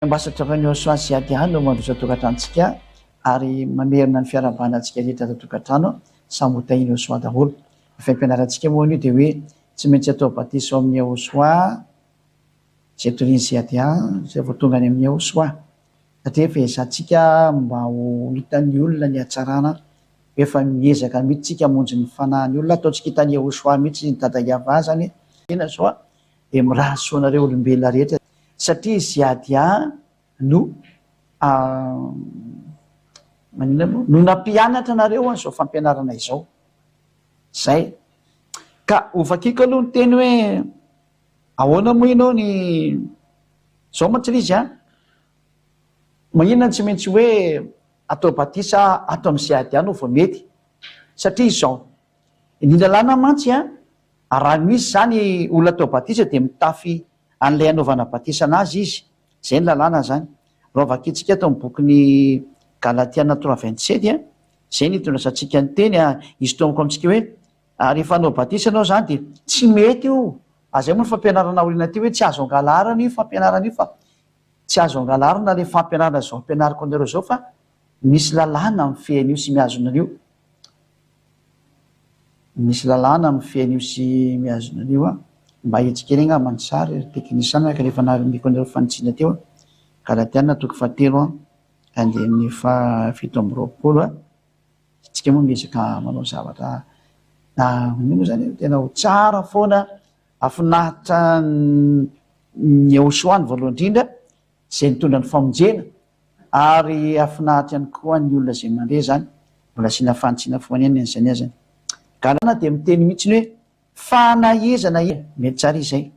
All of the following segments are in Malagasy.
Ambasadaoran'i Yahoshuah sy Yadiah no mandroso an-tokantranontsika ary mamerina ny fiarahabana antsika rehetra ato an-tokantrano, samy ho tahian'i Yahoshuah daholo. Ny fampianarantsika moa anio dia hoe tsy maintsy atao batisa ao amin'i Yahoshuah izay torian'i sy Yadiah izay vao tonga any amin'i Yahoshuah. Satria efa ezahantsika mba ho hitan'ny olona ny hatsarana, efa miezaka mihitsy tsika hamonjy ny fanahin'ny olona, ataontsika hitan'i Yahoshuah mihitsy ny Dada Yavah zany, tena zao dia mirary soa anareo olombelona rehetra satria Ziadia no maninona moa no nampianatra anareo an'izao fampianarana izao. Zay. Ka hovakiko aloha ny teny hoe ahoana moa ianao ny zao mantsy ilay izy an. Maninona no tsy maintsy hoe atao batisa ato amin'ny Ziadia no vao mety? Satria izao, ny lalàna mantsy an, Raha misy izany olona atao batisa dia mitafy an'ilay anaovana batisa anazy izy. Izay ny lalàna izany. Raha vakintsika ato amin'ny bokin'ny Galatiana trois 27 a, izay no itondrasantsika ny teny a, isintomako amintsika hoe rehefa hanao batisa ianao izany dia tsy mety io. Izay moa ny fampianarana aoriana aty hoe tsy azo angalarina io fampianarana io fa tsy azo angalarina ilay fampianarana izao ampianariko anareo izao fa misy lalàna mifehy an'io sy mihazona an'io. Misy lalàna mifehy an'io sy mihazona an'io an! Mba ahitsy kely angamba ny sary ry teknisiana ka rehefa nahariniko an'ireo fanitsiana teo an! Galatiana toko fahatelo an, andininy faha 27 an! Isika moa miezaka manao zavatra inona moa izany e? Tena ho tsara foana, hahafinaritra ny Yahoshuah ny voalohany indrindra, izay nitondra ny famonjena, Ary hahafinaritra ihany koa ny olona izay mandre izany, mbola asiana fanitsiana foana ihany an'izany azany. Galana dia miteny mihitsy ny hoe fa na iza na iza, mety tsara izay.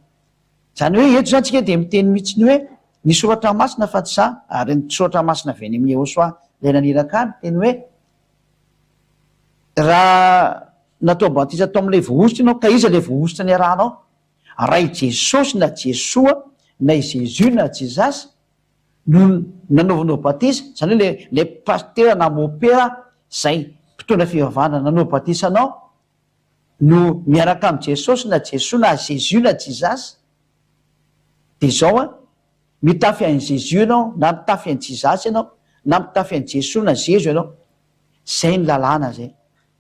Izany hoe eto izany tsika dia miteny mihitsy ny hoe ny soratra masina fa tsy za, ary ny soratra masina avy any amin'i Yehosua ilay naniraka ahy miteny hoe raha natao batisa tao amin'ilay voahosotra ianao, ka iza ilay voahosotra niarahanao? Raha i Jesosy na Jesoa na i Jesus na Jesus, no nanaovanao batisa, izany hoe le le pasitera na mopera izay mpitondra fivavahana nanao batisa anao no miaraka amin'i Jesosy na Jesoa na Jesus na Jesus, dia izao an, mitafy an'i Jesus ianao na mitafy an'i Jesus ianao na mitafy an'i Jesoa na Zezo ianao, izay ny lalàna izay,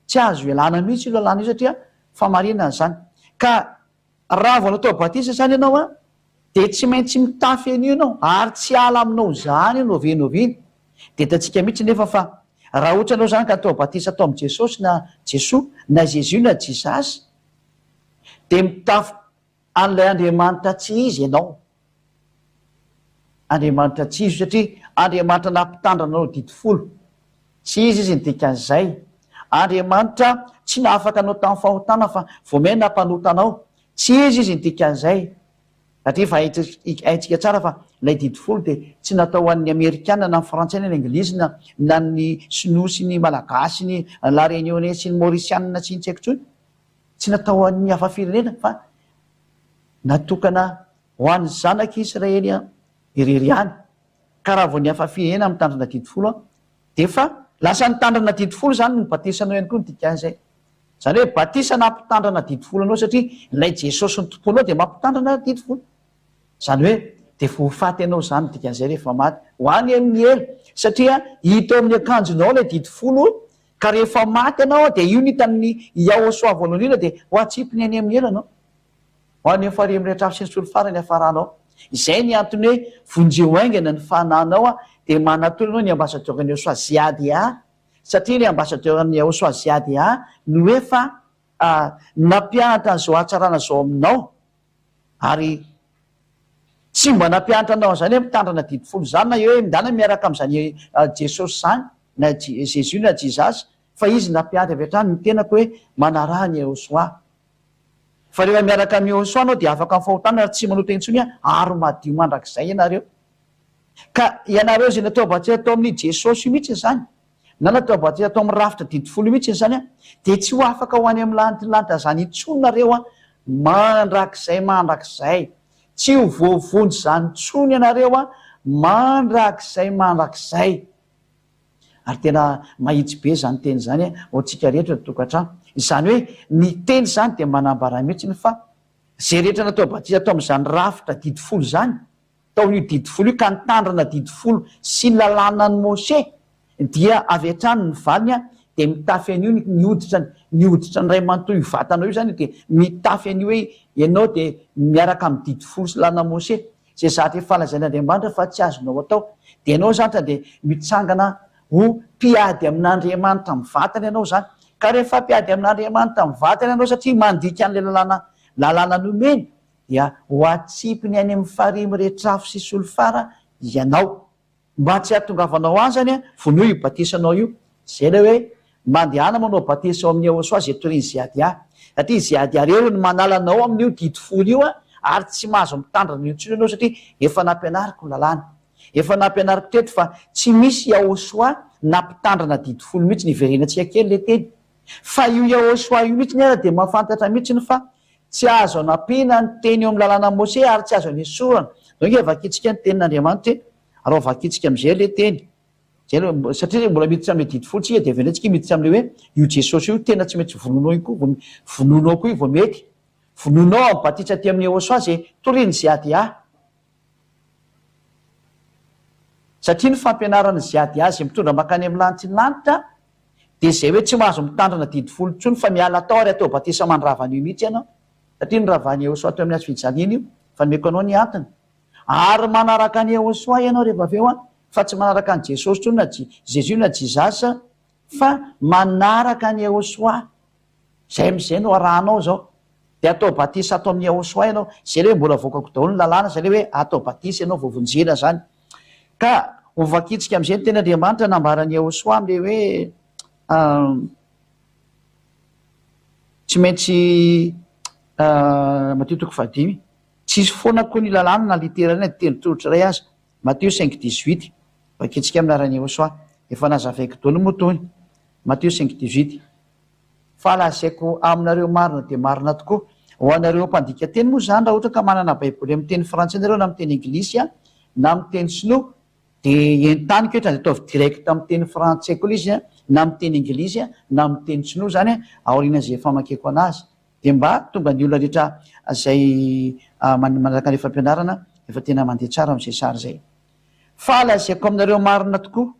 tsy azo ialana mihitsy io lalàna io satria famarinana izany, ka Raha vao natao batisa izany ianao an, dia tsy maintsy mitafy an'io ianao, ary tsy hiala aminao izany io n'oviana n'oviana. Dia hitantsika mihitsy nefa fa raha ohatra ianao izany ka atao batisa tao amin'i Jesosy na Jesoa na Jésus na Jesus, dia mitafy an'ilay Andriamanitra tsy izy ianao. Andriamanitra tsy izy io satria Andriamanitra nampitandrina anao didy folo. Tsy izy izy ny dikan'izay. Andriamanitra tsy nahafaka anao tamin'ny fahotana fa vao may nampanota anao. Tsy izy izy ny dikan'izay. Satria efa haintsika tsara fa ilay didy folo dia tsy natao ho an'ny Amerikana na ny Frantsay na ny Anglisy na na ny Sinoa sy ny Malagasy ny La Réunionnais sy ny Maurisiana sy ny tsy haiko intsony. Tsy natao ho an'ny hafa firenena fa natokana Ho an'ny zanak'i Israely irery ihany, ka raha vao ny hafa firenena mitandrina didy folo an, dia efa lasa nitandrina didy folo izany ny batisanao ihany koa ny dikan'izay. Izany hoe batisa nampitandrana didy folo anao satria ilay Jesosy nitompoanao dia mampitandrina didy folo. Izany hoe dia efa ho faty ianao izany ny dikan'izay rehefa maty. Ho any amin'ny helo satria hita ao amin'ny akanjonao ilay didy folo ka rehefa maty ianao dia io no hitan'ny Yahosoa voalohany indrindra dia ho atsipiny any amin'ny helo ianao. Ho any amin'ny farihy mirehitra afo sy ny solifara ny hafaranao. Izay ny antony hoe vonjeo haingana ny fananao dia manatona anao ny ambassadeur-n'ny Yahoshuah Ziadea satria ilay ambassadeur-n'ny Yahoshuah Ziadea no efa nampianatra an'izao hatsarana izao aminao ary tsy mba nampianatra anao an'izany hoe mitandrina didy folo izany na hoe mindana miaraka amin'izany Jesosy izany na Jesus na Jesus fa izy nampianatra avy hatrany ny tenako hoe manaraha ny Yahoshuah. Fa rehefa miaraka amin'i Yehosua anao dia afaka amin'ny fahotana ary tsy manota intsony ary madio mandrakizay ianareo. Ka ianareo izay natao batisa tao amin'i Jesosy io mihitsy izany, na natao batisa tao amin'ny rafitra didy folo io mihitsy izany, dia tsy ho afaka ho any amin'ny lanitry ny lanitra izany intsony nareo mandrakizay mandrakizay. Tsy ho voavonjy izany intsony ianareo mandrakizay mandrakizay. Ary tena mahitsy be izany teny izany ho antsika rehetra eto tokantrano. Izany hoe ny teny izany dia manambara mihitsy fa izay rehetra natao batisa tao amin'izany rafitra didy folo izany. tao amin'io didy folo io ka nitandrina didy folo sy ny lalànan'i Mose dia avy hatrany ny valiny dia mitafy an'io ny hoditra ny hoditra ny ray manontolo io vatanao io zany dia mitafy an'io hoe ianao dia miaraka amin'ny didy folo sy lalàna Mose izay zatra efa lazain'Andriamanitra fa tsy azonao atao dia ianao zany dia mitsangana ho mpiady amin'Andriamanitra mivantana ianao zany ka rehefa mpiady amin'Andriamanitra mivantana ianao satria mandika an'ilay lalàna lalàna nomeny dia ho atsipiny any amin'ny farihy miretrafo sy solifara ianao. Mba tsy hahatongavanao any zany an, vonoy io batisanao io. Zay ilay hoe mandehana manao batisa ao amin'ny Yahoshuah izay torian'i Ziadia. Satria Ziadia irery no manala anao amin'io didy folo io an, ary tsy mahazo mitandrina an'io intsony ianao satria efa nampianariko ny lalàna. Efa nampianariko teto fa tsy misy Yahoshuah nampitandrina didy folo mihitsy, niverenantsika kely ilay teny. Fa io Yahoshuah io mihitsy ara dia mahafantatra mihitsy fa Tsy azo anampiana ny teny eo amin'ny lalànan'i Mose ary tsy azo anesorana. Zao ange vakintsika ny tenin'Andriamanitra e. Ary ao vakintsika amin'izay ilay teny. Zay aloha, satria mbola miditra amin'ilay didy folo tsika dia avy eo indray tsika miditra amin'ilay hoe io Jesosy io tena tsy maintsy vonoinao io koa, vonoinao koa io vao mety. Vonoinao amin'ny batisa aty amin'ny Yehosua izay torian'ny ZADA. Satria ny fampianaran'ny ZADA izay mitondra mankany amin'ny lanitry ny lanitra dia izay hoe tsy mahazo mitandrina didy folo intsony fa miala tao ary atao batisa mandrava an'io mihitsy ianao satria noravan'i Yehosua teo amin'ny hazo fijaliana io fa nomeko anao ny antony. Ary manaraka an'i Yehosua ianao rehefa avy eo an, fa tsy manaraka an'i Jesosy intsony na Jesus na Jesus fa manaraka an'i Yehosua. Izay amin'izay no arahanao izao. Dia atao batisa ato amin'i Yahoshuah ianao. Izay ilay hoe mbola avoakako daholo ny lalàna, izay ilay hoe atao batisa ianao vao vonjena izany. Ka ho vakintsika amin'izay ny tenin'Andriamanitra nambaran'i Yahoshuah amin'ilay hoe tsy maintsy Matio toko fahadimy. Tsy hisy foana koa ny lalàna na litera iray na tendron-tsoratra iray aza. Matio cinq dix-huit. Vakintsika amin'ny anaran'i Yahoshuah. Efa nazavaiko daholo moa itony. Matio cinq dix-huit. Fa lazaiko aminareo marina dia marina tokoa, ho anareo mpandika teny moa izany, raha ohatra ka manana baiboly amin'ny teny frantsay nareo na amin'ny teny anglisy na amin'ny teny sinoa dia entaniko eto dia ataovy direct amin'ny teny frantsay koa ilay izy na amin'ny teny anglisy na amin'ny teny sinoa izany aorian'izay famakiako anazy dia mba tonga ny olona rehetra izay manaraka ilay fampianarana efa tena mandeha tsara amin'izay sary izay. Fa lazaiko aminareo marina tokoa,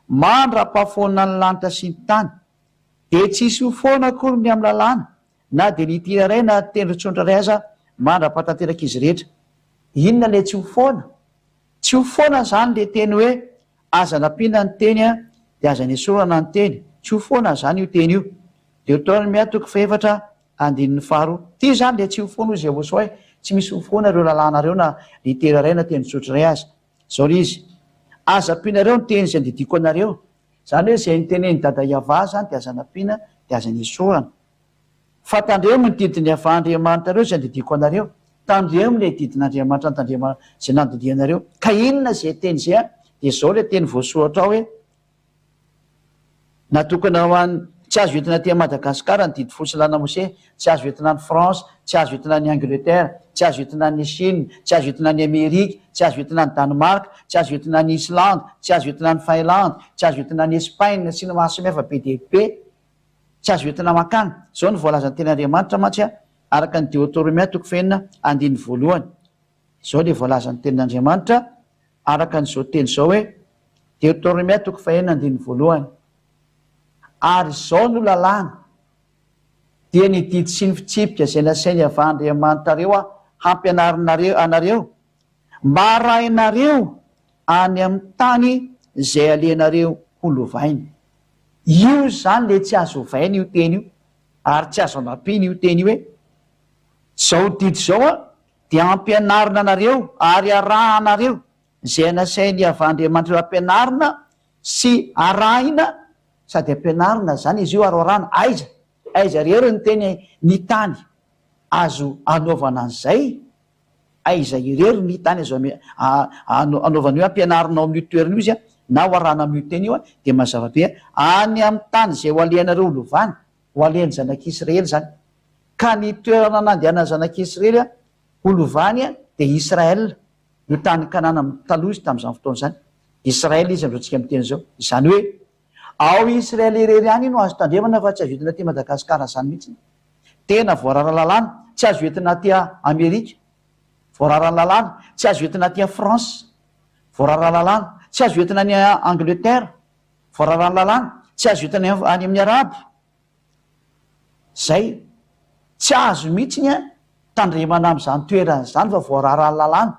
mandra-pahafoana ny lanitra sy ny tany, Dia tsy hisy ho foana akory ny amin'ny lalàna, na dia ny ity iray na tendron-tsondra iray aza, mandra-pahatanterak'izy rehetra. Inona ilay tsy ho foana? Tsy ho foana izany ilay teny hoe, Aza nampiana ny teny dia aza nesorana ny teny. Tsy ho foana izany io teny io. Deoteronomia toko fahefatra andininy faharoa. Ity izany ilay tsy ho foana hoy Jehosoa hoe, Tsy misy ho foana ireo lalàna ireo na litera iray na tendron-tsotra iray aza. Izao ilay izy, Aza ampianareo ny teny izay andidiako anareo, Zany hoe zay nitenenin'i Dada Yavah zany dia aza nampiana dia aza nesorana. Fa tandremo ny didin'i Yavah Andriamanitrareo izay andidiako anareo. Tandremo ilay didin'Andriamanitra notandremana izay nandidianareo. Ka inona izay teny izay an? Dia izao ilay teny voasoratra ao hoe, Natokana ho an'ny, tsy azo entina aty Madagasikara ny didy folo sy lalana Mosesy, tsy azo entina any France, tsy azo entina any Angleterre, tsy azo entina any Chine, tsy azo entina any Amerika, tsy azo entina any Danemark, tsy azo entina any Islande, tsy azo entina any Finlande, tsy azo entina any Espagne sy ny maro samihafa be dia be. Tsy azo entina mankany. Izao no voalazan'ny Tenin'Andriamanitra mantsy araka ny Deotoromia toko fahenina andininy voalohany. Izao ilay voalazan'ny Tenin'Andriamanitra araka an'izao teny izao hoe, Deotoromia toko fahenina andininy voalohany. Ary izao no lalàna. Dia ny didy sy ny fitsipika izay nasain'i Yavah Andriamanitrareo hampianarinareo anareo, mba harahinareo any amin'ny tany izay alehanareo ho lovaina. Io izany ilay tsy azo ovaina io teny io, ary tsy azo anampiana io teny io hoe, Izao didy izao dia ampianarina anareo ary arahanareo izay nasain'i Yavah Andriamanitrareo ampianarina sy arahina Sady ampianarina zany izy io ary orana aiza aiza rery ny teny ny tany azo anaovana an'izay aiza irery ny tany azo anaovana io ampianarina ao amin'io toerana io izy na oarana amin'io teny io dia mazava be any amin'ny tany izay ho alehanareo ho lovany ho alehan'ny zanak'Israely zany ka ny toerana nandehanan'ny zanak'Israely ho lovany dia Israël Io tany Kanana taloha izy tamin'izany fotoana izany. Israel izy amin'izao tsika miteny izao. Izany hoe ao Israel irery ihany io no azo tandremana fa tsy azo entina aty Madagascar izany mihitsy. Tena voarara lalàna, tsy azo entina aty Amerika. Voararan'ny lalàna, tsy azo entina aty France. Voararan'ny lalàna, tsy azo entina any Angleterre. Voararan'ny lalàna, tsy azo entina any amin'ny Arabo. Zay. Tsy azo mihitsy ny tandremana amin'izany toerana izany fa voararan'ny lalàna.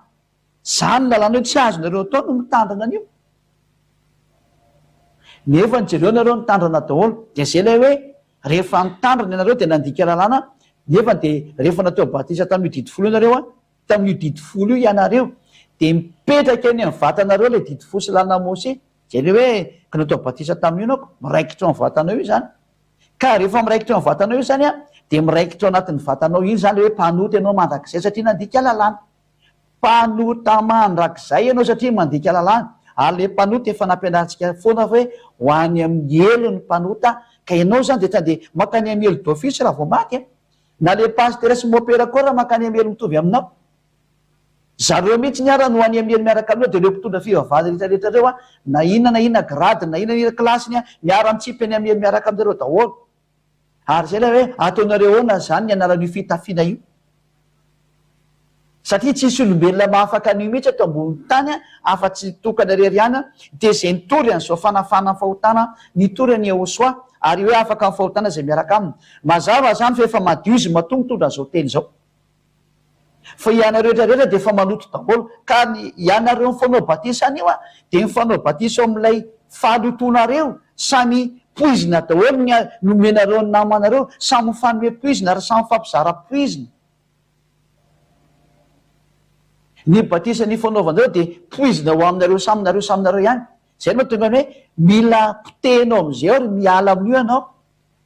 Zany lalàna hoe tsy azonareo atao no mitandrina an'io. Nefa ny jereo nareo nitandrina daholo. Dia zay ilay hoe rehefa nitandrina ianareo dia nandika lalàna nefa dia rehefa natao batisa tamin'io didy folo io nareo an, tamin'io didy folo io ianareo dia mipetraka eny amin'ny vatanareo ilay didy folo sy lalàna Mose. Zay ilay hoe ka natao batisa tamin'io ianao ko, miraikitra ao amin'ny vatanao io izany. Ka rehefa miraikitra ao amin'ny vatanao io izany an, dia miraikitra ao anatin'ny vatanao iny izany ilay hoe mpanota ianao mandrakizay satria nandika lalàna. Mpanota mandrakizay ianao satria mandika lalàna, ary ilay mpanota efa nampianarintsika foana hoe ho any amin'ny helo ny mpanota, ka ianao izany dia tsy dia mankany amin'ny helo d'office raha vao maty e! Na ilay pasitera sy mopera koa raha mankany amin'ny helo mitovy aminao. Zareo mihitsy ny ara no any amin'ny helo miaraka aminao dia ireo mpitondra fivavahana rehetra rehetra ireo an, na inona na inona grade-ny na inona na inona classe-ny an, miara-mitsipy any amin'ny helo miaraka aminareo daholo. Ary izay ilay hoe ataonareo ahoana izany ny anaran'io fitafiana io? Satria tsisy olombelona mahafaka an'io mihitsy eto ambonin'ny tany afa-tsy ny tokana irery ihany dia izay nitory an'izao fanafahana ny fahotana nitory an'i Yehosua ary hoe afaka amin'ny fahotana izay miaraka aminy. Mazava izany fa efa madio izy matoa mitondra an'izao teny izao. Fa ianareo rehetra rehetra dia efa maloto daholo ka ny ianareo mifanao batisa anio a dia mifanao batisa ao amin'ilay fahalotoanareo samy poizina daholo ny nomenareo ny namanareo samy mifanome poizina ary samy mifampizara poizina ny batisa nifanaovanareo dia poizina ho aminareo samy nareo samy nareo ihany zay no mahatonga ny hoe mila potehina ao amin'izay ao ry miala amin'io ianao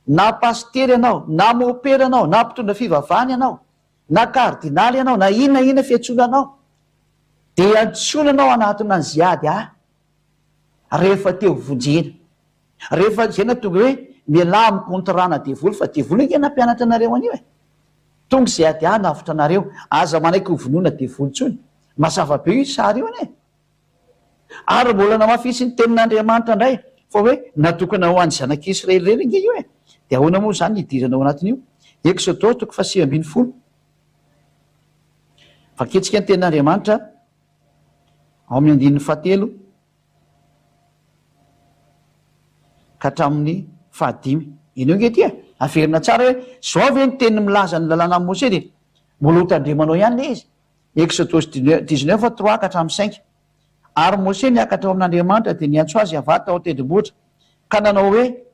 Na pasitera ianao, na mopera ianao, na mpitondra fivavahana ianao, na kardinaly ianao, na inona inona fiantsoana anao, dia antsoina ianao hanatona an'i Ziady ahy rehefa te ho vonjena. Rehefa izay no tonga hoe mialà amin'ny contrat-na devoly, fa devoly ange nampianatra anareo an'io e. Tonga Ziady ahy hanavotra anareo, aza manaiky ho vonoina devoly intsony. Mazava be io sary io anie. Ary mbola namafisin'ny tenin'Andriamanitra indray fa hoe natokana ho an'ny zanak'Israely irery ange io e! Dia ahoana moa izany ny hidirana ao anatin'io? Eksodosy toko faha-19. Vakintsika ny tenin'Andriamanitra ao amin'ny andininy fahatelo ka hatramin'ny fahadimy. Henoy ange ity e! Averina tsara hoe izao ve ny teny milaza ny lalànan'i Mosesy dia mbola hotandremanao ihany ilay izy. Eksodosy dix-neuf, trois ka hatramin'ny cinq. Ary Mose niakatra ao amin'Andriamanitra dia niantso azy Yavah tao an-tendrombohitra, ka nanao hoe,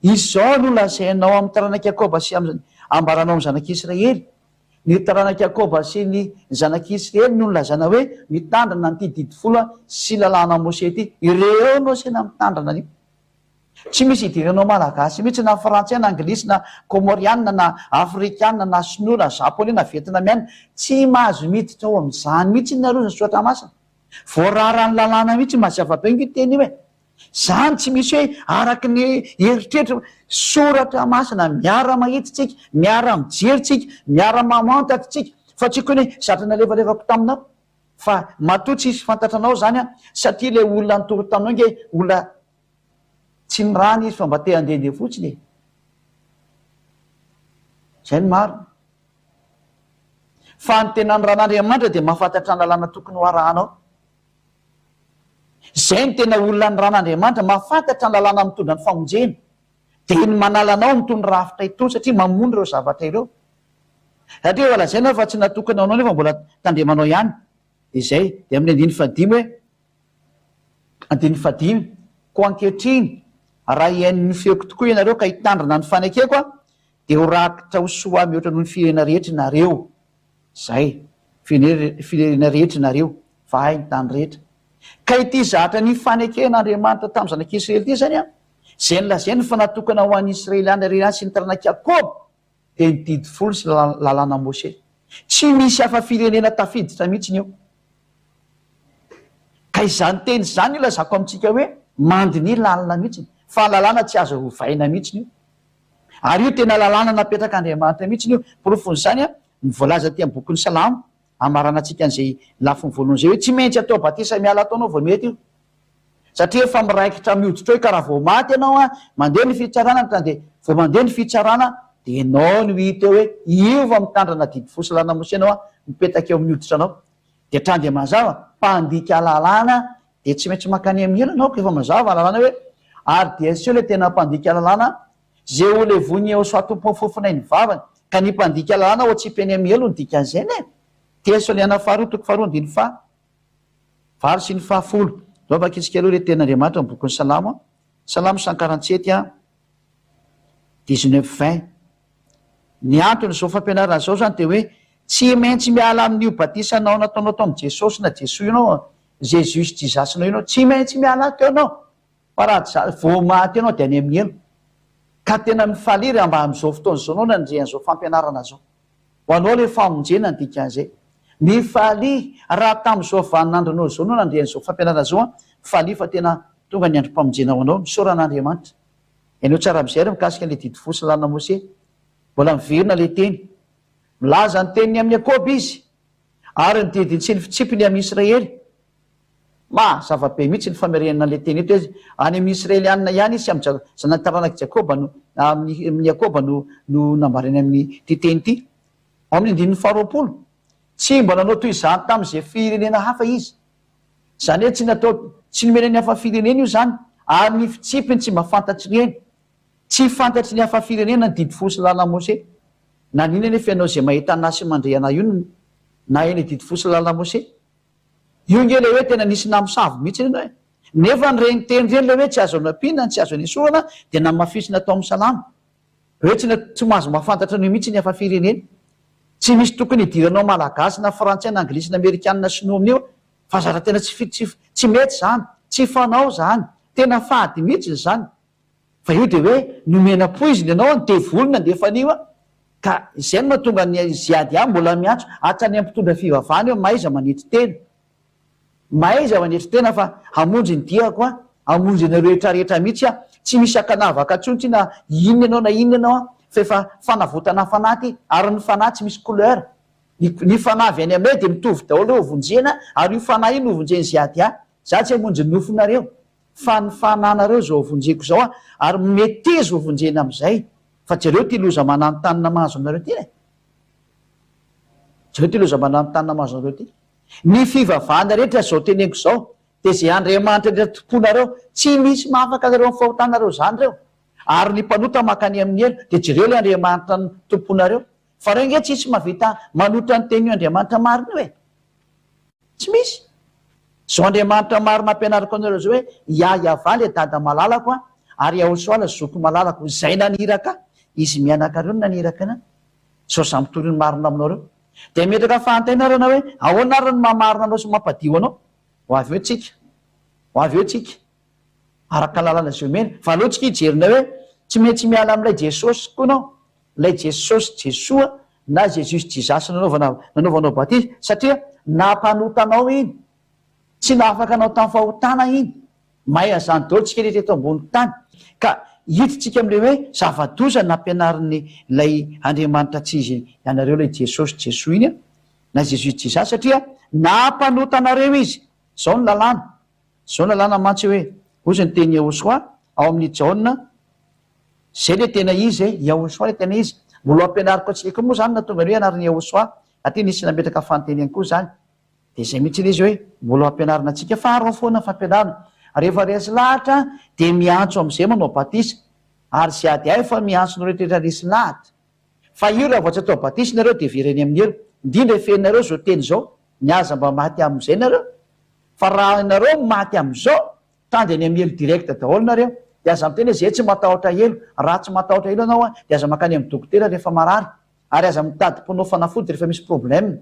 Izao no lazainao amin'ny taranak'i Jakoba sy amin'ny ambaranao amin'ny zanak'Israely, Ny taranak'i Jakoba sy ny zanak'Israely no nilazana hoe mitandrina an'ity didy folo sy lalàna Mose ity. Ireo no asaina mitandrina an'io. Tsy misy idiranao malagasy mihitsy na frantsay na anglisy na komorianina na afrikana na sinoa na japonais na vietnamiana, tsy mahazo miditra ao amin'izany mihitsy nareo ny soratra masina. Voararan'ny lalàna mihitsy, mazava be ange io teny io e. Zany tsy misy hoe araka ny eritreritra, soratra masina miara mahita tsika, miara mijery tsika, miara mamantatra tsika, fa tsy koa ny hoe zatra nalefalefako taminao. Fa matoa tsisy fantatra anao zany an, satria ilay olona nitory taminao ange olona Tsy nirana izy fa mba te handehandeha fotsiny e! Zay no marina. Fa ny tena niran'Andriamanitra dia mahafantatra ny lalàna tokony ho arahanao. Zay no tena olona niran'Andriamanitra, mahafantatra ny lalàna mitondra ny famonjena. Dia ny manala anao amin'itony rafitra itony satria mamono ireo zavatra ireo. Satria efa lazaina fa tsy natokana ho anao nefa mbola tandremanao ihany. Dia izay. Dia amin'ny andininy fahadimy hoe. Andininy fahadimy, Koa ankehitriny, raha hihaino ny feoko tokoa ianareo ka hitandrina ny fanekeko, dia ho rakitra ho soa mihoatra noho ny firenena rehetra ianareo. Izay, firenena rehetra ianareo, fa ahy ny tany rehetra. Ka ity zatra nifaneken'Andriamanitra tamin'ny zanak'Israely ity izany, izay nolazainy fa natokana ho an'ny Israeliana irery ihany sy ny taranak'i Jakoba, dia ny didy folo sy lalàna Mosesy. Tsy misy hafa firenena tafiditra mihitsy eo. Ka izany teny izany ilazako amintsika hoe mandiniha lalina mihitsy fa lalàna tsy azo ovaina mihitsy io. Ary io tena lalàna napetrak'Andriamanitra mihitsy io. Porofon'izany ny voalaza aty amin'ny bokin'ny Salamo hamaranantsika an'izay lafiny voalohany izay hoe tsy maintsy atao batisa miala ato anao vao mety io. Satria efa miraikitra amin'ny hoditrao io ka raha vao maty ianao an, mandeha ny fitsarana ny dia vao mandeha ny fitsarana. Dia ianao no hita eo hoe io vao mitandrina didy fo sy lalana Mosesy ianao an, mipetaka eo amin'ny hoditra anao. Dia hatrany dia mazava, mpandika lalàna dia tsy maintsy mankany amin'ny helo ianao ka efa mazava ny lalàna hoe ary dia aseho ilay tena mpandika lalàna izay ho levon'i Yehosua Tompo fofonay ny vavany ka ny mpandika lalàna ho atsipy any amin'ny helo ny dikan'izay ne. Tesaloniana faharoa toko faharoa andininy faha valo sy ny faha folo. Ndao vakintsika aloha ilay tenin'Andriamanitra amin'ny bokin'ny Salamo an. Salamo 147 an. 19 20. Ny anton'izao fampianarana izao izany dia hoe tsy maintsy miala amin'io batisanao nataonao tao amin'i Jesosy na Jesoa io ianao, Jesus Jesus-nao io ianao, tsy maintsy miala teo ianao. Fa raha tsy izany, vao maty ianao dia any amin'ny helo. Ka tena mifalia raha mba amin'izao fotoana izao ianao nandre an'izao fampianarana izao. Ho anao ilay famonjena ny dikan'izay. Mifalia raha tamin'izao vaninandronao izao ianao nandre an'izao fampianarana izao an, mifalia fa tena tonga ny androm-pamonjena ho anao. Misaora an'Andriamanitra. Henoy tsara amin'izay ary mikasika an'ilay didy fo sy lalana Mose. Mbola miverina ilay teny. Milaza ny teniny amin'i Jakoba izy, ary ny didiny sy ny fitsipiny amin'i Israely. Ma, zava-be mihitsy ny famerenana an'ilay teny eto hoe any amin'ny Israelianina ihany izy sy amin'ny zanak'i taranak'i Jakoba no, amin'ny, amin'i Jakoba no, no nambarany amin'ity teny ity. Ao amin'ny andininy faharoapolo. Tsy mba nanao toy izany tamin'izay firenena hafa izy. Izany hoe tsy natao, tsy nomena ny hafa firenena io izany, ary ny fitsipiny tsy mba fantatr'ireny. Tsy fantatry ny hafa firenena ny didy folo sy lalàn'i Mose. Naninona anefa ianao izay mahita anà sy mandre anà io no nahay ny didy folo sy lalàn'i Mose? Io nge ilay hoe tena nisy namosavy mihitsy ianao e! Nefa ireny teny ireny ilay hoe tsy azo anampiana, tsy azo anesorana dia namafisina tao amin'ny salamo. Hoe tsy tsy mahazo mahafantatra an'io mihitsy ny hafa firenena. Tsy misy tokony hidiranao malagasy na frantsay na anglisy na amerikana na sinoa amin'io fa zatra tena tsy tsy tsy mety izany, tsy fanao izany, tena fady mihitsy izany. Fa io dia hoe nomena poizina ianao an, devoly nandefa an'io an. Ka izay no mahatonga ny ZADA mbola miantso hatrany amin'ny mpitondra fivavahana hoe mahaiza manetry tena. Mahaiza manetry tena fa hamonjy ny diako aho, hamonjy anareo rehetra rehetra mihitsy aho, tsy misy ankanavaka intsony ity na inona ianao na inona ianao an, fa efa fanavotana fanahy ity, ary ny fanahy tsy misy couleur, ny ny fanahy avy any aminay dia mitovy daholo ireo vonjena, ary io fanahy io no vonjen'i ZADA, za tsy hamonjy ny nofonareo, fa ny fananareo izao vonjeko izao an, ary meteza ho vonjena amin'izay, fa jereo ity loza mananontanona mahazo anareo ity e! Jereo ity loza mananontanona mahazo anareo ity. Ny fivavahana rehetra izao teneniko izao dia izay Andriamanitra rehetra tompoinareo, tsy misy mahafaka anareo amin'ny fahotanareo izany ireo. Ary ny mpanota mankany amin'ny helo, dia jereo ilay Andriamanitra tompoinareo. Fa ireo ange tsisy mahavita manohitra ny tenin'io Andriamanitra marina io e! Tsy misy. Izao Andriamanitra marina ampianariko anareo izao hoe, Yah Yavah ilay dada malalako an, ary Yahosoa ilay zoky malalako, izay naniraka ahy, izy mianaka ireo no naniraka anah. Izao izaho mitory ny marina aminareo. Dia metraka fahantena ary ianao hoe, ahoana ary ny maha marina anao sy mampadio anao? Ho avy eo tsika. Ho avy eo tsika. Araka ny lalana izay omena. Fa aleo tsika hijery indray hoe, tsy maintsy miala amin'ilay Jesosy koa ianao. Ilay Jesosy Jesoa na Jesus Jesus nanaovana nanaovanao batisa. Satria nampanota anao iny. Tsy nahafaka anao tamin'ny fahotana iny. Mahay an'izany daholo tsika rehetra eto ambony tany. Ka hiditsika amin'ilay hoe zava-doza nampianarin'ny ilay Andriamanitra tsy izy ianareo ilay Jesosy Jesoa iny na Jesus Jesus satria nampanota anareo izy. Izao ny lalàna. Izao ny lalàna mantsy hoe, hozy ny tenin'i Yahoshuah ao amin'ny Jaona, izay ilay tena izy e, Yahoshuah ilay tena izy. Mbola ho ampianariko antsika koa moa izany nahatonga ny hoe anaran'i Yahoshuah. Aty nisy nametraka fanontaniany koa izany. Dia izay mihitsy ilay izy hoe mbola ho ampianarina antsika fa arao foana ny fampianarana. Rehefa resy lahatra dia miantso amin'izay manao batisa. Ary izay ady ahy fa miantso anareo rehetra resy lahatra. Fa io raha vao tsy atao batisa nareo dia very any amin'ny helo. Indrindra efenareo izao teny izao, ny aza mba maty amin'izay nareo. Fa raha nareo maty amin'izao, tandy any amin'ny helo direct daholo nareo. Dia aza miteny hoe zay tsy matahotra helo. Raha tsy matahotra helo ianao dia aza mankany amin'ny dokotera rehefa marary. Ary aza mitady mpanao fanafody rehefa misy problème.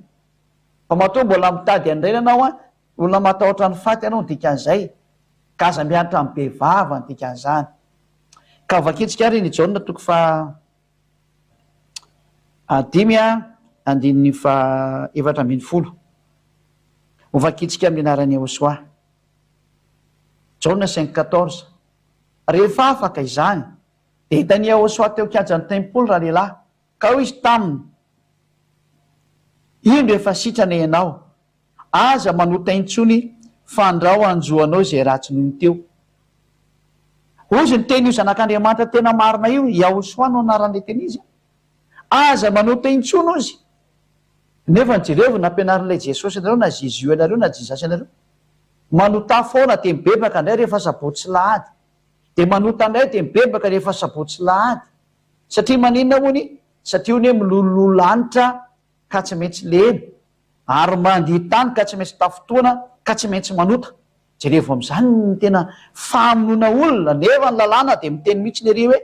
Fa matoa mbola mitady an'ireny ianao an, olona matahotra ny faty ianao ny dikan'izay. Ka aza miantra amin'ny be vava ny dikan'izany. Ka vakintsika ary ny Jaona toko faha dimy andininy faha 14. Ho vakintsika amin'ny anaran'i Yehosua. Jaona 5 14. Rehefa afaka izany, dia hitan'i Yehosua teo an-kianjan'ny tempoly ralehilahy, Ka hoy izy taminy, Indro efa sitrana ianao, aza manota intsony fandrao hanjo anao izay ratsy noho ny teo. Hozy ny tenin'io Zanak'Andriamanitra tena marina io, Yahoshua no anaran'ilay tena izy. Aza manota intsony ozy. Nefa jerevo nampianarin'ilay Jesosy anareo na Jésus anareo na Jesus anareo. Manotà foana dia mibebaka indray rehefa sabotsy sy lahady. Dia manota indray dia mibebaka rehefa sabotsy sy lahady. Satria maninona hono? Satria hono hoe milololoa lanitra ka tsy maintsy lena, ary mandia tany ka tsy maintsy tafintohina ka tsy maintsy manota. Jerevo amin'izany ny tena famonoana olona, nefa ny lalàna dia miteny mihitsy ery hoe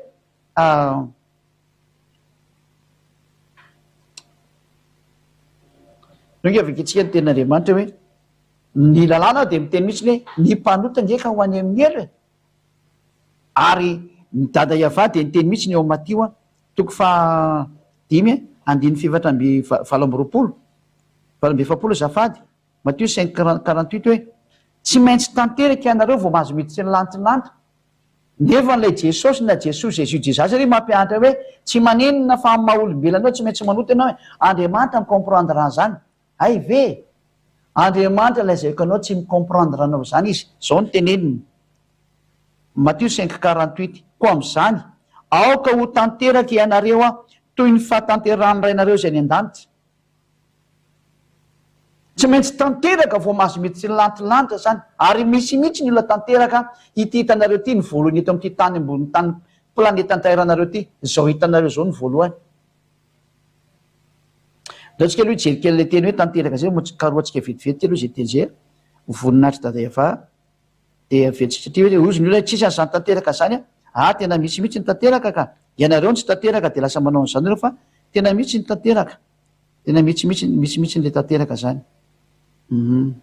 Ndao ange vakintsika ny tenin'Andriamanitra hoe ny lalàna dia miteny mihitsy hoe ny mpanota ange ka ho any amin'ny helo e. Ary ny dada Yavah dia niteny mihitsy ny ao Matio a, toko faha dimy andininy fahefatra amby 28, 48 azafady, Matio cinq 48 hoe tsy maintsy tanteraka ianareo vao mahazo miditra ny lanitry ny lanitra. Nefa ilay Jesosy na Jesoa, Jésus, Jesus ery mampianatra hoe tsy maninona fa amin'ny maha olombelona anao tsy maintsy manota ianao e! Andriamanitra mi-comprendre an'izany. Hay ve e! Andriamanitra lazaiko anao tsy mi-comprendre anao izany izy. Izao no teneniny. Matio cinq 48, Koa amin'izany, aoka ho tanteraka ianareo toy ny fahatanterahan'ny Rainareo izay any an-danitra. Tsy maintsy tanteraka vao mahazo mitsilantilanitra zany, ary misy mihitsy ny olona tanteraka, ity hitanareo ity ny voalohany eto amin'ity tany ambonin'ny tany planeta antaeranareo ity, zao hitanareo zao ny voalohany. Ndao tsika aloha hijery kely ilay teny hoe tanteraka zay, moa karohantsika vetivety aloha zay teny zay a, voninahitry dada Eva dia avetsika satria hoe hozy ny olona hoe tsisy an'izany tanteraka zany a, ah tena misy mihitsy ny tanteraka ka, ianareo no tsy tanteraka dia lasa manao an'izany nareo fa tena mihitsy ny tanteraka. Tena mitsy mitsy mitsy mitsy le tanteraka zany. Hum.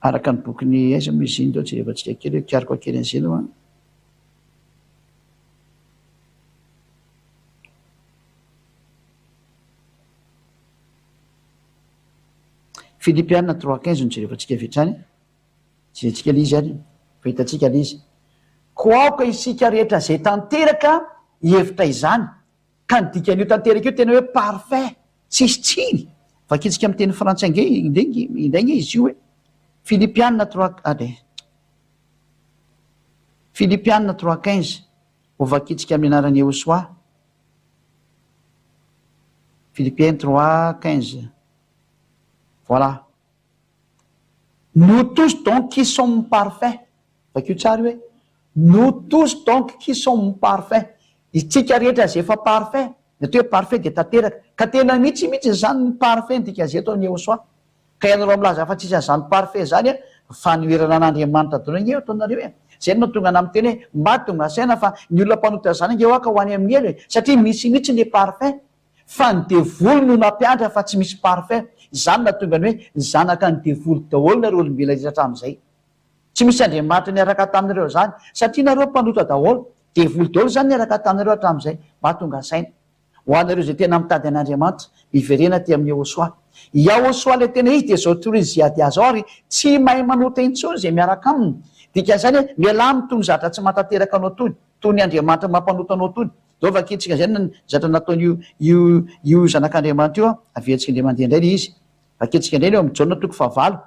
Araka ny bokin'i aiza moa izy iny ndao jerevantsika kely hoe kiariko kely an'izay aloha an. Filipiana 3:15 no jerevantsika avy hatrany. Jerentsika le izy ary fa hitantsika le izy. Koa aoka isika rehetra izay tanteraka hihevitra izany Ka ny dikan'io tanteraka io tena hoe parfait, tsisy tsiny. Vakintsika amin'ny teny frantsay ange indray ange izy io e. Filipiana trois allez. Filipiana 3:15 ho vakintsika amin'ny anaran'i Yehosoa. Philippiens 3:15. Voilà. Nous tous donc qui sommes parfaits, vakio tsara io hoe, nous tous donc qui sommes parfaits, isika rehetra izay efa parfait, ny atao hoe parfait dia tanteraka, ka tena mihitsy mihitsy izany ny parfait ny dikan'izay eto amin'i Yehosua, ka ianareo milaza fa tsisy an'izany parfait izany an, fanoherana an'Andriamanitra daholo ange io ataonareo e, izay no mahatonga anah miteny hoe mba tonga saina fa ny olona mpanota izany ange hoa ka ho any amin'ny helo e, satria misy mihitsy ny parfait, Fa ny devoly no nampiantra fa tsy misy parfait, izany nahatonga ny hoe zanaka ny devoly daholo nareo olombelona rehetra hatramin'izay. Tsy misy Andriamanitra niaraka taminareo izany satria nareo mpanota daholo, devoly daholo izany niaraka taminareo hatramin'izay, mba tonga saina. Ho anareo izay tena mitady an'Andriamanitra, miverena aty amin'i Yehosua. I Yahosua ilay tena izy dia izao torin'i Ziadia izao ary tsy mahay manota intsony izay miaraka aminy. Dikan'izany hoe mialà amin'itony zavatra tsy mahatanteraka anao itony, toy ny Andriamanitra mampanota anao itony. Zao vakintsika zay ny zatra nataon'io io io zanak'Andriamanitra io an, averintsika indray mandeha indray le izy. Vakintsika indray ny eo amin'ny Jaona toko fahavalo.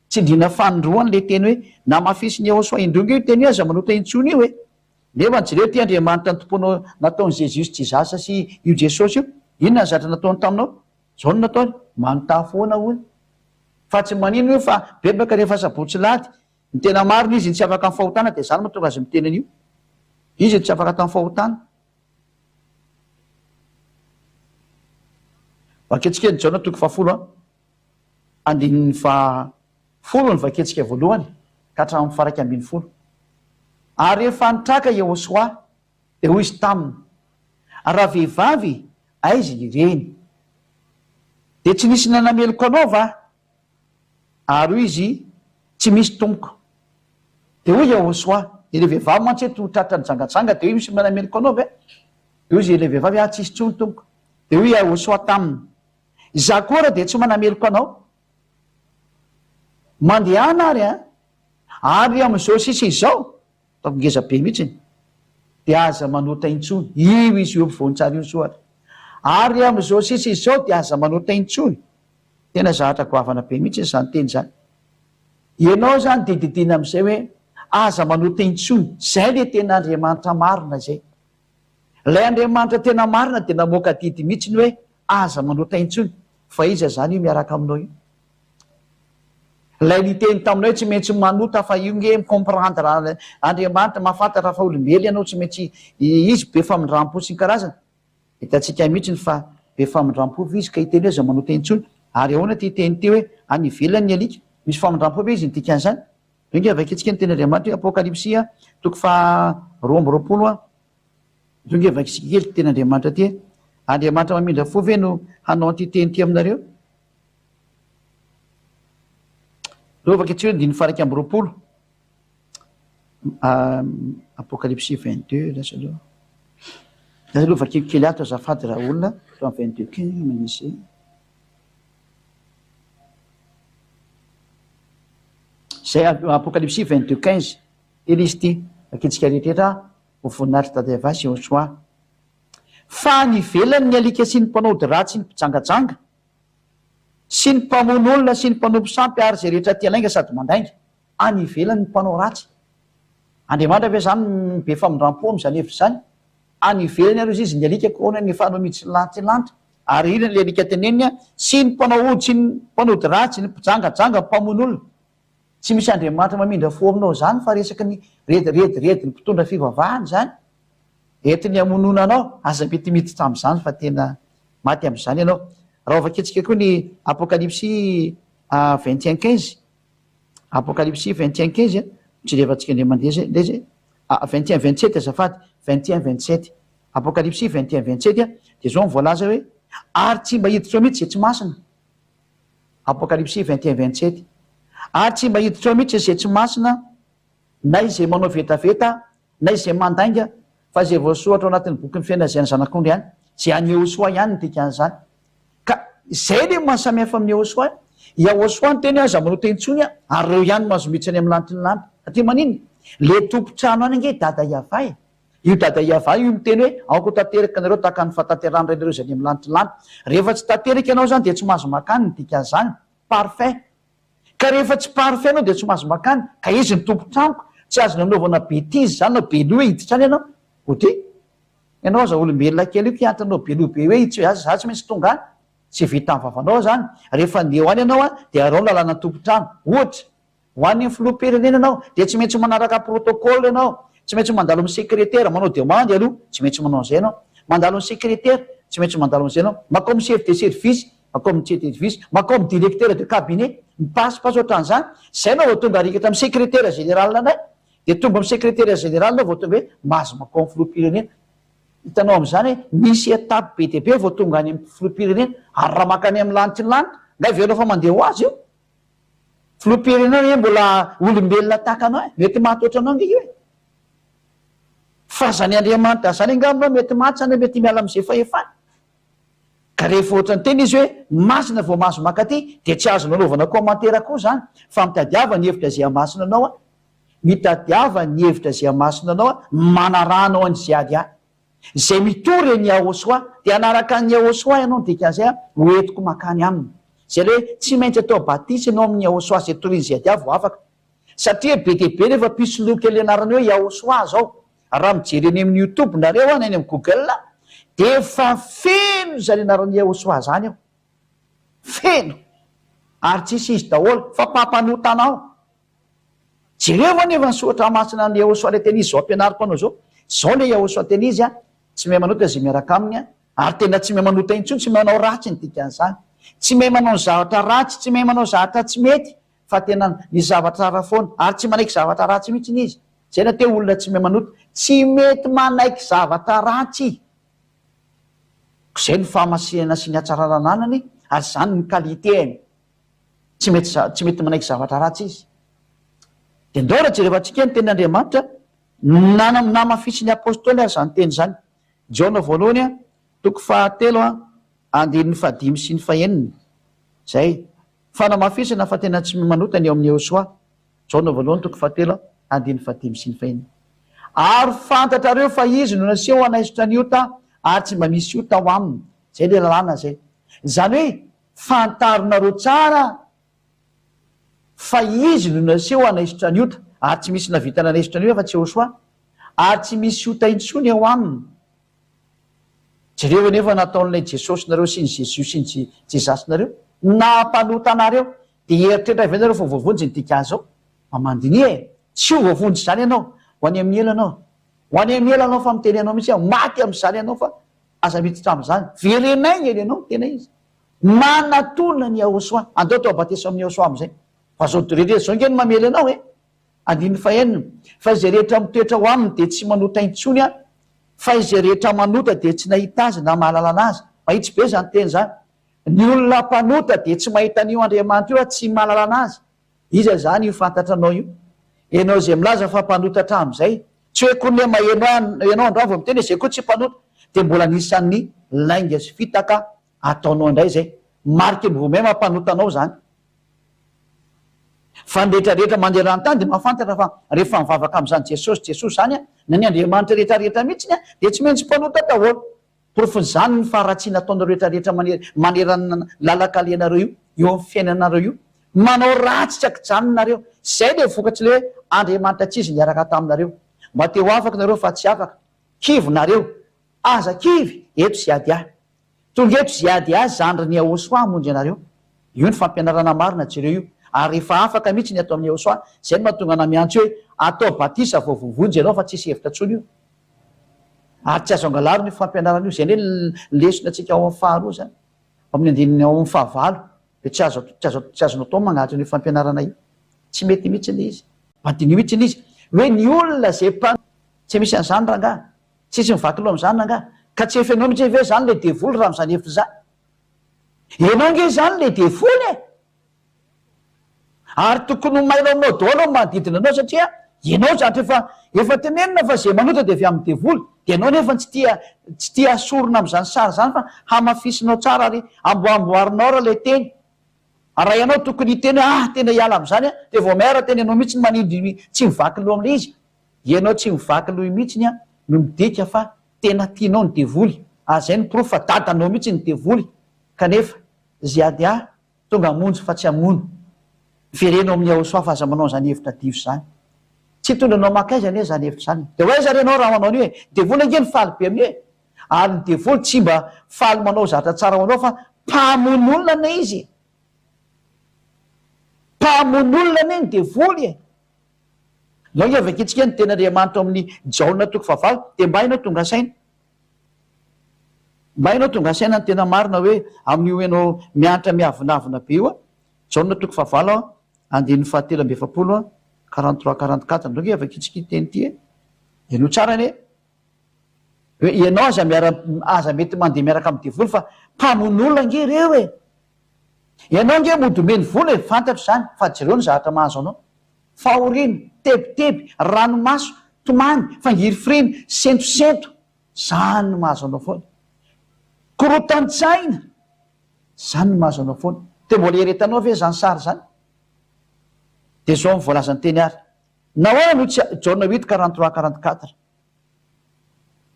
Tsindriana fanindroany le teny hoe namafisin'i Yehosua indroa nge io teny hoe aza manota intsony io e. Nefa jereo ity Andriamanitra nitompoanao nataon'i Jesus Jesus sy io Jesosy io, inona ny zatra nataony taminao? Zao no nataony, manontany foana hono. Fa tsy manino io fa bebaka rehefa sabotsy lahady. Ny tena marina izy no tsy afaka amin'ny fahotana dia izany mahatonga azy miteny an'io. Izy no tsy afaka tamin'ny fahotana. Vakintsika ny Jaona toko fahafolo an. Andininy fahafolo ny vakintsika voalohany ka hatramin'ny faharaika ambin'ny folo. Ary rehefa nitraka Yehosua dia hoy izy taminy, Ravehivavy, aiza ireny? Dia tsy nisy nanameloka anao va? Ary hoy izy, Tsy misy, tompoko. Dia hoy Yehosua, Ilay vehivavy mantsy eto ho tratra nijangajanga, dia hoy misy manameloka anao ve? Dia hoy izy, ilay vehivavy, Ah, tsisy intsony, tompoko. Dia hoy Yehosua taminy, Izaho koa ary dia tsy manameloka anao. Mandehana ary an! Ary amin'izao sisa izao, ataoko ngeza be mihitsy, dia aza manota intsony. Io izy io ampovoan-tsary io ny soratra. Ary amin'izao sisa izao dia aza manota intsony. Tena zahatra goavana be mihitsy izany teny izany. Ianao izany dia didiana amin'izay hoe aza manota intsony. Izay ilay tena Andriamanitra marina izay. Ilay Andriamanitra tena marina dia namoaka didy mihitsy ny hoe aza manota intsony, fa iza izany io miaraka aminao io? Ilay niteny taminao hoe tsy maintsy manota fa io nge mi-comprendre Andriamanitra mahafantatra fa olombelona ianao tsy maintsy izy be famindrampo sy ny karazany. Hitantsika mihitsy fa be famindrampo ve izy ka hiteny hoe aza manota intsony? Ary ahoana ity teny ity hoe any ivelany ny alika? Misy famindrampo ve izy ny dikan'izany? Io nge vakintsika ny tenin'Andriamanitra io Apokalypsy toko faha 22 a. Io nge vakintsika kely ity tenin'Andriamanitra ity e. Andriamanitra mamindra fo ve no hanao an'ity teny ity aminareo? Reo vakintsika io andininy faha 21. Apokalypsy 22 lasa aloha. Lasa aloha vakiko kely ato azafady raha olona. 22 kely manisy. Zay Apokalypsy 22 15. Ela izy ity. Vakintsika rehetra ho voninahitry Dada sy Yehosua. Fa any ivelany ny alika sy ny mpanao ody ratsy sy ny mpijangajanga sy ny mpamono olona sy ny mpanompo sampy ary izay rehetra tia lainga sady mandainga. Any ivelany ny mpanao ratsy. Andriamanitra ve zany be famindrampo amin'izany hevitra izany? Any ivelany ary ozy izy ny alika ko ahoana ny efa anao mitsilantilantitra ary inona ilay alika teneniny an? Sy ny mpanao ody sy ny mpanody ratsy, ny mpijangajanga, ny mpamono olona. Tsy misy Andriamanitra mamindra fo aminao izany fa resaky ny redirediny mpitondra fivavahana izany. Entiny hamonoana anao, aza mety miditra amin'izany fa tena maty amin'izany ianao. Raha hovakintsika koa ny Apokalypsy 21 15, Apokalypsy 21 15 a, jerevantsika indray mandeha zay, ndray zay, 21 27 azafady, 21 27, Apokalypsy 21 27 a, dia zao ny voalaza hoe, ary tsy mba hiditra ao mihitsy izay tsy masina. Apokalypsy 21 27, ary tsy mba hiditra ao mihitsy izay tsy masina, na izay manao vetaveta, na izay mandainga, fa izay voasoratra ao anatin'ny bokin'ny fiainana izay an'ny Zanak'ondry ihany, izay an'i Yehosua ihany ny dikan'izany. Ka izay le maha samy hafa amin'i Yehosua. I Yehosua niteny hoe aza manota intsony aho, ary ireo ihany no mahazo miditra any amin'ny lanitry ny lanitra. Satria maninona? Le tompon-trano any ange Dada Yavah e. Io Dada Yavah io miteny hoe aoka ho tanteraka ianareo tahaka ny fahatanterahan'ny Rainareo izay any amin'ny lanitry ny lanitra. Rehefa tsy tanteraka ianao izany dia tsy mahazo makany ny dikan'izany. Parfait. Ka rehefa tsy parfait ianao dia tsy mahazo makany, ka izy no tompon-tranoko, tsy azony anaovana betise zany na beloha hoe hiditra any ianao, ok? Ianao aza olombelona kely io ki antanao beloha be hoe tsy za tsy maintsy tonga any, tsy vitan'ny vavanao zany, rehefa andeha ho any ianao an dia arao ny lalàna tompon-trano, ohatra, ho any amin'ny filoham-pirenena ianao dia tsy maintsy manaraka protocole ianao, tsy maintsy mandalo amin'ny secrétaire, manao demande aloha, tsy maintsy manao an'izay ianao, mandalo amin'ny secrétaire, tsy maintsy mandalo amin'izay ianao, mankao amin'ny chef de service, Makao amin'ny chef de service, makao amin'ny directeur de cabinet, mipasipasy ohatran'izany, zay anao vao tonga arikatra amin'ny secrétaire général indray, dia tonga amin'ny secrétaire général anao vao tonga hoe mahazo makao amin'ny filoham-pirenena. Hitanao amin'izany hoe misy étape be dia be vao tonga any amin'ny filoham-pirenena, ary raha mankany amin'ny lanitry ny lanitra, ngay ve anao fa mandeha ho azy io? Filoham-pirenena anie mbola olombelona tahaka anao e, mety maty ohatranao ange io e. Fa zany Andriamanitra zany angamba mety maty zany mety miala amin'izay fahefany. Ka rehefa ohatran'ny tena izy hoe masina vao mahazo mankaty dia tsy azonao anaovana commentaire koa zany fa mitadiava ny hevitra izay hamasina anao a, mitadiava ny hevitra izay hamasina anao a, manarahanao an'i Ziadia. Izay mitory an'i Yahoshuah dia hanaraka an'i Yahoshuah ianao ny dikan'izay a, ho entiko mankany aminy. Izay ilay hoe tsy maintsy atao batisa ianao amin'i Yahoshuah izay torian'i Ziadia vao afaka. Satria be dia be nefa mpisoloky ilay anarana hoe Yahoshuah zao. Raha mijery eny amin'ny youtube nareo na eny amin'ny google dia efa feno izany anaran'i Yahoshuah izany ao. Feno. Ary tsisy izy daholo fa mpampanota anao. Jereo anefa ny soratra masina an'i Yahoshuah ilay tena izy izao ampianariko anao izao. Izao ilay Yahoshuah tena izy an, tsy mahay manota izay miaraka aminy an, ary tena tsy mahay manota intsony, tsy mahay manao ratsy ny dikan'izany. Tsy mahay manao ny zavatra ratsy, tsy mahay manao zavatra tsy mety fa tena ny zavatra tsara foana, ary tsy manaiky zavatra ratsy mihitsy izy. Zay na teo olona tsy mahay manota, tsy mety manaiky zavatra ratsy. Ko zay ny fahamasinana sy ny hatsarana ananany ary zany ny qualité-ny. Tsy mety tsy mety manaiky zavatra ratsy izy. Dia ndao raha jerevantsika ny tenin'Andriamanitra, nana namafisin'ny apostoly ary izany teny izany. Jaona voalohany toko fahatelo andininy fahadimy sy ny fahenina. Zay. Fanamafisana fa tena tsy manota ny ao amin'i Yehosua. Jaona voalohany toko fahatelo andininy fahadimy sy ny fahenina. Ary fantatrareo fa Izy no naseho hanaisotra ny ota ary tsy mba misy ota ao aminy. Izay ilay lalàna izay. Izany hoe fantaronareo tsara fa Izy no naseho hanaisotra ny ota ary tsy misy nahavita nanaisotra ny ota afa-tsy Yehosua. Ary tsy misy ota intsony ao aminy. Jereo anefa nataon'ilay Jesosinareo sy ny Jesus sy ny Jezasinareo naha-mpanota anareo dia hieritreritra avy eo nareo fa voavonjy ny dika zao. Mba mandiniha e! Tsy ho voavonjy izany ianao, ho any amin'ny helo ianao. Ho any amin'ny helo ianao fa miteny anao mihitsy aho, maty amin'izany ianao fa aza miditra amin'izany. Verenay eny ianao ny tena izy. Manatona an'i Yahoshuah. Andao atao batisa amin'i Yahoshuah amin'izay. Fa zao rehetra zao ange no mamely anao e! Andininy fahenina, Fa izay rehetra mitoetra ao aminy dia tsy manota intsony an, fa izay rehetra manota dia tsy nahita azy na mahalala anazy. Mahitsy be izany teny izany. Ny olona mpanota dia tsy mahita an'io Andriamanitra io ary tsy mahalala anazy. Iza izany io fantatranao io? Ianao izay milaza fa mpanota hatramin'izay. Tsy hoe koa ny maheno ahy ianao androany vao miteny hoe izay koa tsy mpanota. Dia mbola anisan'ny lainga sy fitaka ataonao indray izay. Mariky ny vao may maha-mpanota anao izany. Fa ny rehetra rehetra maneran-tany dia mahafantatra fa rehefa mivavaka amin'izany Jesosy Jesosy izany na ny Andriamanitra rehetra rehetra mihitsiny dia tsy maintsy mpanota daholo. Porofon'izany ny faharatsiana ataonareo rehetra rehetra manerana ny lalan-kalehanareo io, eo amin'ny fiainanareo io. Manao ratsy tsy an-kijanona nareo. Izay ilay vokatr'ilay hoe Andriamanitra tsy izy niaraka taminareo. Mba te ho afaka nareo fa tsy afaka. Kivy nareo. Aza kivy, eto sy ady ahy. Tonga eto ziady ahy zandrin'i Yahoshuah hamonjy anareo. Io ny fampianarana marina jereo io. Ary efa afaka mihitsy ny ato amin'i Yahoshuah. Izay no mahatonga anah miantso hoe atao batisa vao voavonjy ianao fa tsisy hevitra tsony io. Ary tsy azo angalarina io fampianarana io. Izay indray ny lesona antsika ao amin'ny faharoa izany. Ao amin'ny andininy ao amin'ny fahavalo. Dia tsy azo tsy azo tsy azonao atao ny mangalatra an'io fampianarana io. Tsy mety mihitsy ilay izy. Mba diniho mihitsy ilay izy. Hoe ny olona izay mpan. Tsy misy an'izany rangaha. Tsisy mivaky loha amizany angaha? Ka tsy efa enao mihitsy ve zany le devoly raha amizany hevitra izany? Enao nge zany le devoly e! Ary tokony ho mailo aminao daholo ny manodidina anao satria enao zatra efa efa tenenina fa ze manota de avy amin'ny devoly de enao nefa tsy tia tsy tia asorina amizany sary zany fa hamafisinao tsara ary amboamboarinao ra le teny. Ary raha ianao tokony hiteny hoe ah tena hiala amizany aho de vao miara tena enao mihitsy no manindry tsy mivaky loha amle izy. Ianao tsy mivaky loha mihitsiny an no midika fa tena tianao ny devoly ary zay no porofo fa dadanao mihitsy ny devoly kanefa ZADA tonga hamonjy fa tsy hamono. Vereno amin'i Yahosoa fa aza manao an'izany hevitra diso izany. Tsy hitondra anao mankaiza anie izany hevitra izany e. Dia ho aiza ary ianao raha manao an'io e? Devoly ange no faly be amin'io e. Ary ny devoly tsy mba faly manao zavatra tsara ho anao fa mpamono olona anie izy e. Mpamono olona anie ny devoly e. Ndao ange vakintsika ny tenin'Andriamanitra ao amin'ny Jaona toko fahavalo, dia mba ianao tonga saina. Mba ianao tonga saina ny tena marina hoe amin'io ianao miantra miavonavona be io. Jaona toko fahavalo andininy fahatelo amby efapolo, 43, 44. Ndao ange vakintsika ity teny ity e. Henoy tsara anie. Hoe ianao aza miara aza mety mandeha miaraka amin'ny devoly fa mpamono olona ange ireo e. Ianao ange mody omeny vola e, fantatro izany, fa jereo ny zavatra mahazo anao. Fahoriana, tebiteby, ranomaso, tomany, fangirifiriana, sentosento, zany no mahazo anao foana. Korotan-tsaina, zany no mahazo anao foana. Dia mbola ieretanao ve izany sary izany? Dia izao no voalazan'ny teny ary, Nahoana no tsy, Jaona huit, 43, 44.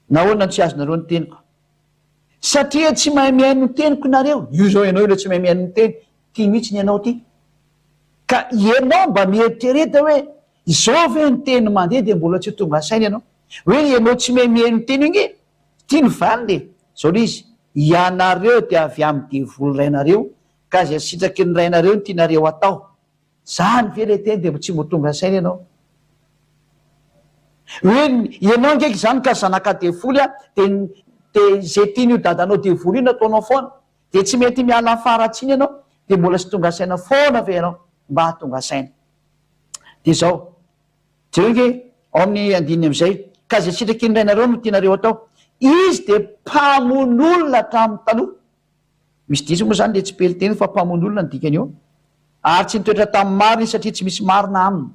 Nahoana no tsy azonareo ny teniko? Satria tsy mahay mihaino ny teniko nareo. Io izao ianao ilay tsy mahay mihaino ny teny. Ty mihitsy ny ianao ty. Ka ianao mba mieritrereta hoe izao ve ny teny mandeha dia mbola tsy tonga saina ianao. Hoe ianao tsy mahay mihaino ny teny io nge. Ty ny valiny e. Izao ilay izy. Ianareo dia avy amin'ny devoly rainareo ka izay sitraky ny rainareo no tianareo atao. Zany ve le teny de tsy mbo tonga saina ianao? Hoe ianao nge zany ka zanaka devoly a, de de ze tian'io dadanao devoly io no ataonao foana, de tsy mety miala am faharatsiana ianao, de mbola tsy tonga saina foana ve ianao? Mba hahatonga saina. De zao, jereo nge ao amin'ny andininy amizay, ka ze sitraky ny rainareo no tianareo atao, izy de mpamono olona hatramin'ny taloha. Misy diso moa izany le tsipeliteny fa mpamono olona ny dikany eo. Ary tsy nitoetra tamin'ny marina izy satria tsy misy marina aminy.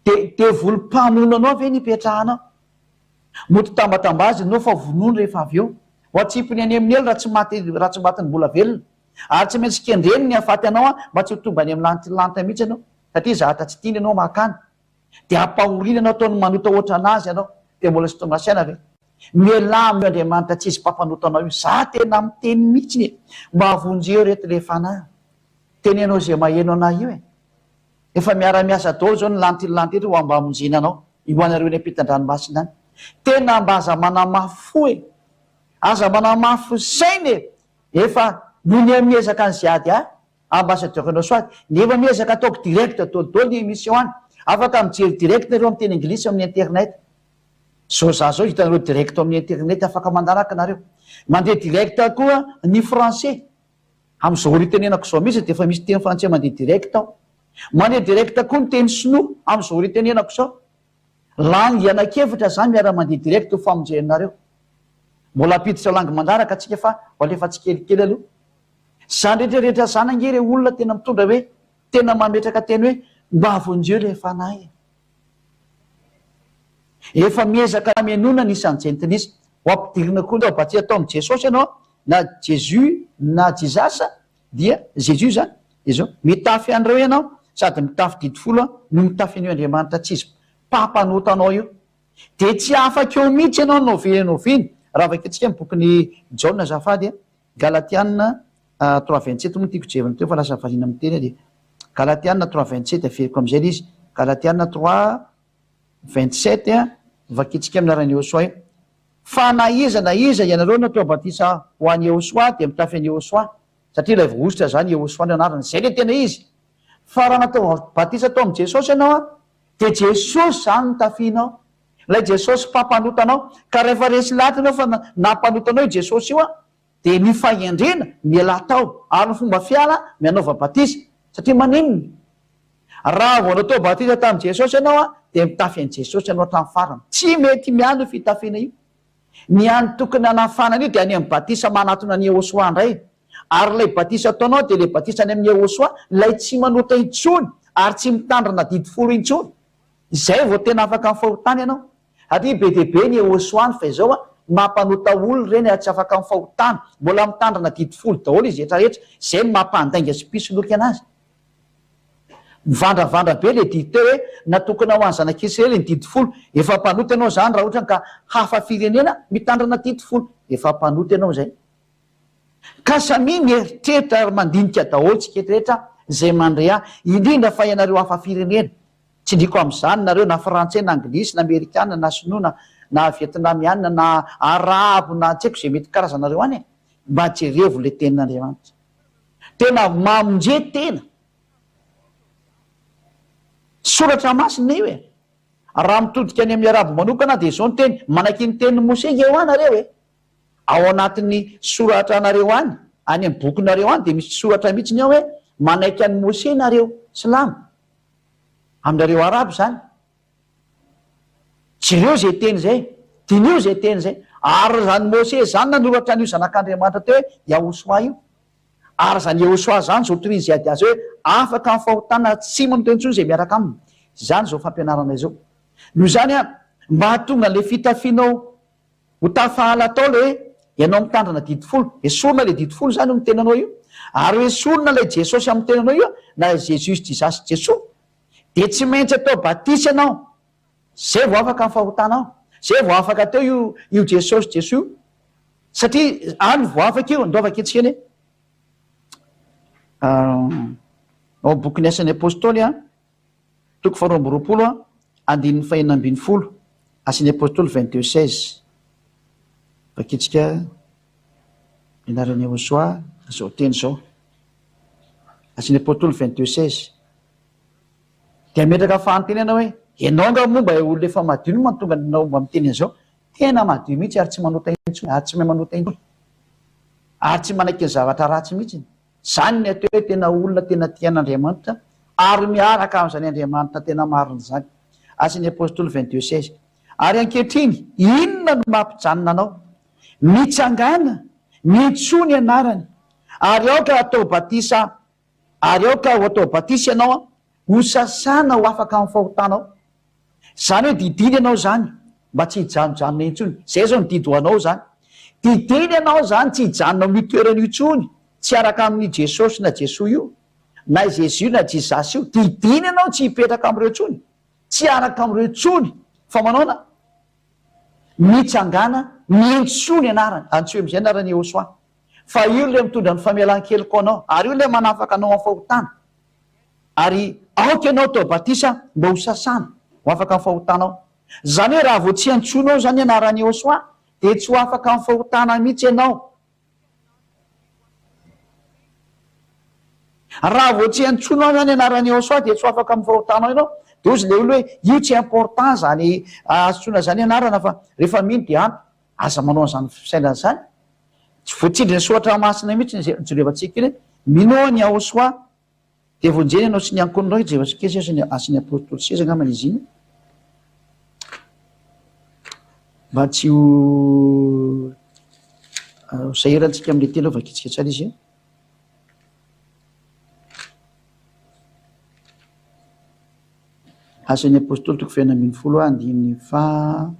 De devoly mpamono anao ve ny ipetrahanao? Mody tambatambaziny enao fa vonoiny rehefa avy eo. Ho atsipiny any amin'ny helo raha tsy maty raha tsy matin'ny mbola velona. Ary tsy maintsy kendreny ny hahafaty anao an mba tsy ho tonga any amin'ny lanitra lanitra mihitsy ianao satria zahatra tsy tiany ianao makany. Dia ampahoriana ianao ataony manota ohatran'azy ianao dia mbola tsy tonga saina ve? Mialà amin'io Andriamanitra tsy izy mpampanota anao io. Za tena miteny mihitsiny e! Mba vonjeo reto le fanahy. Teneno ze maheno anah io e! Efa miara miasa daholo zao ny lanty ny lanty eto ho mba hamonjena anao. Io anareo eny ampitan-dranomasina any. Tena mba aza manamafy fo e! Aza manamafy saina e! Efa nonia miezaka ny ziady ahy, ambassadeur anao soady, nefa miezaka ataoko direct daholo ny émission any, afaka mijery direct nareo amin'ny teny anglisy amin'ny internet. Zao za zao hitanareo direct amin'ny internet afaka manaraka nareo. Mandeha direct koa ny français. Amin'izao ora itenenako izao mihitsy dia efa misy teny frantsay mandeha direct ao. Mandeha direct koa ny teny sinoa amin'izao ora itenenako izao. Langue anankiefatra zany miara mandeha direct ho famonjenareo. Mbola hampiditra langue manaraka tsika fa ho alefa tsikelikely aloha. Zany rehetra rehetra zany ange re olona tena mitondra hoe tena mametraka teny hoe mba vonjeo le fanahy e. Efa miezaka hamenoana ny isan'ny jentilisa. Ho ampidirina koa ndao batisa atao amin'i Jesosy ianao na Jesus na Jesus dia Jesus zany dia zao mitafy an'ireo ianao sady mitafy didy folo no mitafy an'io Andriamanitra tsy izy mpampanota anao io dia tsy afaka eo mihitsy ianao na oviana na oviana raha vakintsika ny bokin'i Jaona azafady a Galatiana 3:27 moa tiako jerena teo fa lasa variana miteny aho dia Galatiana 3:27 averiko amin'izay ilay izy Galatiana 3:27 vakintsika amin'ny anaran'i Yehosua io Fa na iza na iza ianareo natao batisa ho an'i Yehosua dia mitafy an'i Yehosua, satria ilay voahosotra izany Yehosua no anarany, izay ilay tena izy. Fa raha natao batisa tao amin'i Jesosy ianao dia Jesosy izany no tafianao, ilay Jesosy mpampanota anao, ka rehefa resy lahatra ianao fa nampanota anao io Jesosy io dia ny fahendrena mialà tao, ary ny fomba fiala mianaova batisa, satria maninona? Raha vao natao batisa tamin'i Jesosy ianao dia mitafy an'i Jesosy ianao hatramin'ny farany. Tsy mety miala io fitafiana io. Ny any tokony hanafana an'io dia any amin'ny batisa manatona an'i Yehosua indray. Ary ilay batisa ataonao dia ilay batisa any amin'i Yehosua, ilay tsy manota intsony ary tsy mitandrina didy folo intsony. Izay vao tena afaka amin'ny fahotana ianao. Satria be dia be ny Yehosua-ny fa izao mampanota olona ireny ary tsy afaka amin'ny fahotana. Mbola mitandrina didy folo daholo izy rehetra rehetra. Izay no mampandainga sy mpisoloky anazy. Mivandravandra be le didy teo hoe natokana ho an'ny zanak'Israely ny didy folo. Efa mpanota ianao izany raha ohatra ka hafa firenena mitandrina didy folo. Efa mpanota ianao izay. Ka samia mieritreritra ary mandinika daholo tsika eto rehetra izay mandre ahy, indrindra fa ianareo hafa firenena. Tsindriako amin'izany nareo na frantsay na anglisy na amerikana na sinoa na na vietnamiana na arabo na tsy haiko izay mety karazanareo any e. Mba jerevo le tenin'Andriamanitra. Tena mamonje tena. Soratra masina io e. Raha mitodika any amin'ny arabo manokana dia izao ny teny, manaiky ny tenin'i Moshe nge hoa nareo e. Ao anatin'ny soratra anareo any, any amin'ny bokinareo any dia misy soratra mihitsy ny ao hoe manaiky an'i Moshe nareo silamo. Aminareo arabo izany. Jereo izay teny izay, diniho izay teny izay. Ary izany Moshe izany nanoratra an'io zanak'Andriamanitra teo hoe Yahoshua io. Ary izany Yehosua izany izao torian'i Ziady azy hoe afaka amin'ny fahotana tsy manota intsony izay miaraka aminy. Izany izao fampianarana izao. Noho izany an, mba hahatonga an'ilay fitafianao ho tafahala atao ilay hoe ianao mitandrina didy folo. Esorina ilay didy folo izany eo amin'ny tenanao io. Ary ho esorina ilay Jesosy amin'ny tenanao io, na Jesus, Jesus, Jesoa. Dia tsy maintsy atao batisa ianao. Izay vao afaka ny fahotanao. Izay vao afaka teo io io Jesosy Jesoa io. Satria any vao afaka io, ndao vakintsika anie. Ao bokin'ny Asan'ny Apostoly a, toko faharoa amby roapolo a, andininy fahenina ambin'ny folo, Asan'ny Apostoly 22:16. Vakintsika ny anaran'i Yehosua izao teny izao. Asan'ny Apostoly 22:16. Dia hametraka fanontaniana hoe, ianao angaha moa mba olona efa madio no mahatonga anao mba miteny an'izao? Tena madio mihitsy ary tsy manota intsony, ary tsy mahay manota intsony, ary tsy manaiky ny zavatra ratsy mihitsy. Izany ny atao hoe tena olona tena tia an'Andriamanitra ary miaraka amin'izany Andriamanitra tena marina izany. Asan'ny Apostoly 22:16. Ary ankehitriny, inona no mampijanona anao? Mitsangàna, miantsoa ny anarany, ary aoka hatao batisa Ary aoka ho atao batisa ianao ho sasana ho afaka amin'ny fahotanao. Izany hoe didiana ianao izany mba tsy hijanojanona intsony. Izay izao ny didy ho anao izany. Didiana ianao izany tsy hijanona amin'io toerana io intsony, tsy hiaraka amin'i Jesosy na Jesoa io, na i Jesus na Jesus io. Didiana ianao tsy hipetraka amin'ireo intsony, tsy hiaraka amin'ireo intsony. Fa manaona? Mitsangàna, miantsoa ny anarany. Antsoy amin'izay anaran'i Yehosua. Fa io ilay mitondra ny famelan-keloka ho anao, ary io ilay manafaka anao amin'ny fahotana. Ary aoka ianao atao batisa mba ho sasana, ho afaka amin'ny fahotanao. Izany hoe raha vao tsy antsoinao izany ny anaran'i Yehosua, dia tsy ho afaka amin'ny fahotana mihitsy ianao. Raha vao tsy antsoinao zany anaran'i Yahoshuah dia tsy ho afaka amin'ny fahotanao ianao. Dia hozy ilay olona hoe io tsy important zany antsoina zany anarana fa rehefa mino dia ampy. Aza manao an'izany fisainana izany. Tsy voatsindrin'ny soratra masina mihitsy izay jerevantsika iny hoe minoa an'i Yahoshuah dia vonjena ianao sy ny ankohonanao. Jerevantsika kely sisa ny asan'ny apostoly seza angamba izy iny. Mba tsy ho sahirantsika amin'ilay teny eo vakintsika tsara izy. Asan'ny Apostoly toko fahenina ambinifolo andininy faha.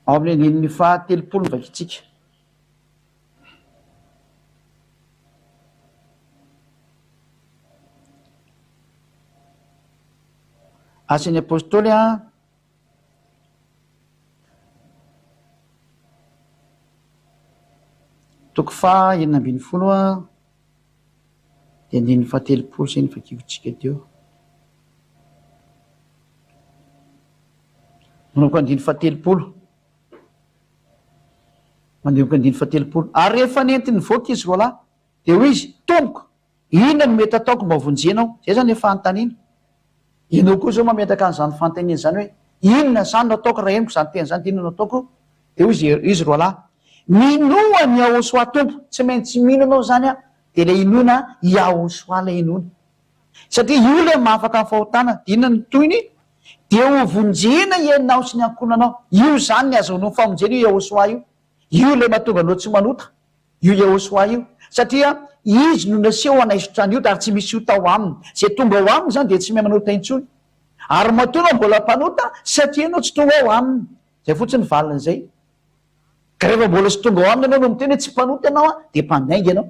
Ao amin'ny andininy faha 30 no vakintsika. Asan'ny Apostoly a. Toko faha 16 a, dia andininy faha 30 izay no vakivintsika teo. Manomboka andininy faha 30. Manomboka andininy faha 30. Ary rehefa nentiny nivoaka izy roalahy, dia hoy izy, Tompoko, Inona no mety ataoko mba hovonjena aho? Izay izany ilay fanontaniana. Ianao koa izao mametraka an'izany fanontaniana izany hoe, Inona izany no ataoko raha henoko izany teny izany dia inona no ataoko? Dia hoy izy izy roalahy, Minoa an'i Yahoshuah Tompo. Tsy maintsy mino anao izany aho. Dia ilay inoana, Yahoshuah ilay inoana. Satria io ilay mahafaka ny fahotana. Dia inona no tohiny? Dia hovonjena ianao sy ny ankohonanao. Io izany ny azahoanao ny famonjena io Yahoshuah io. Io ilay mahatonga anao tsy manota. Io Yehosua io, satria Izy no naseho hanaisotra ny ota ary tsy misy ota ao aminy. Izay tonga ao aminy izany dia tsy mahay manota intsony. Ary matoa ianao mbola mpanota satria ianao tsy tonga ao aminy. Izay fotsiny ny valin'izay. Ka rehefa mbola tsy tonga ao aminy ianao no miteny hoe tsy mpanota ianao an, dia mpandainga ianao.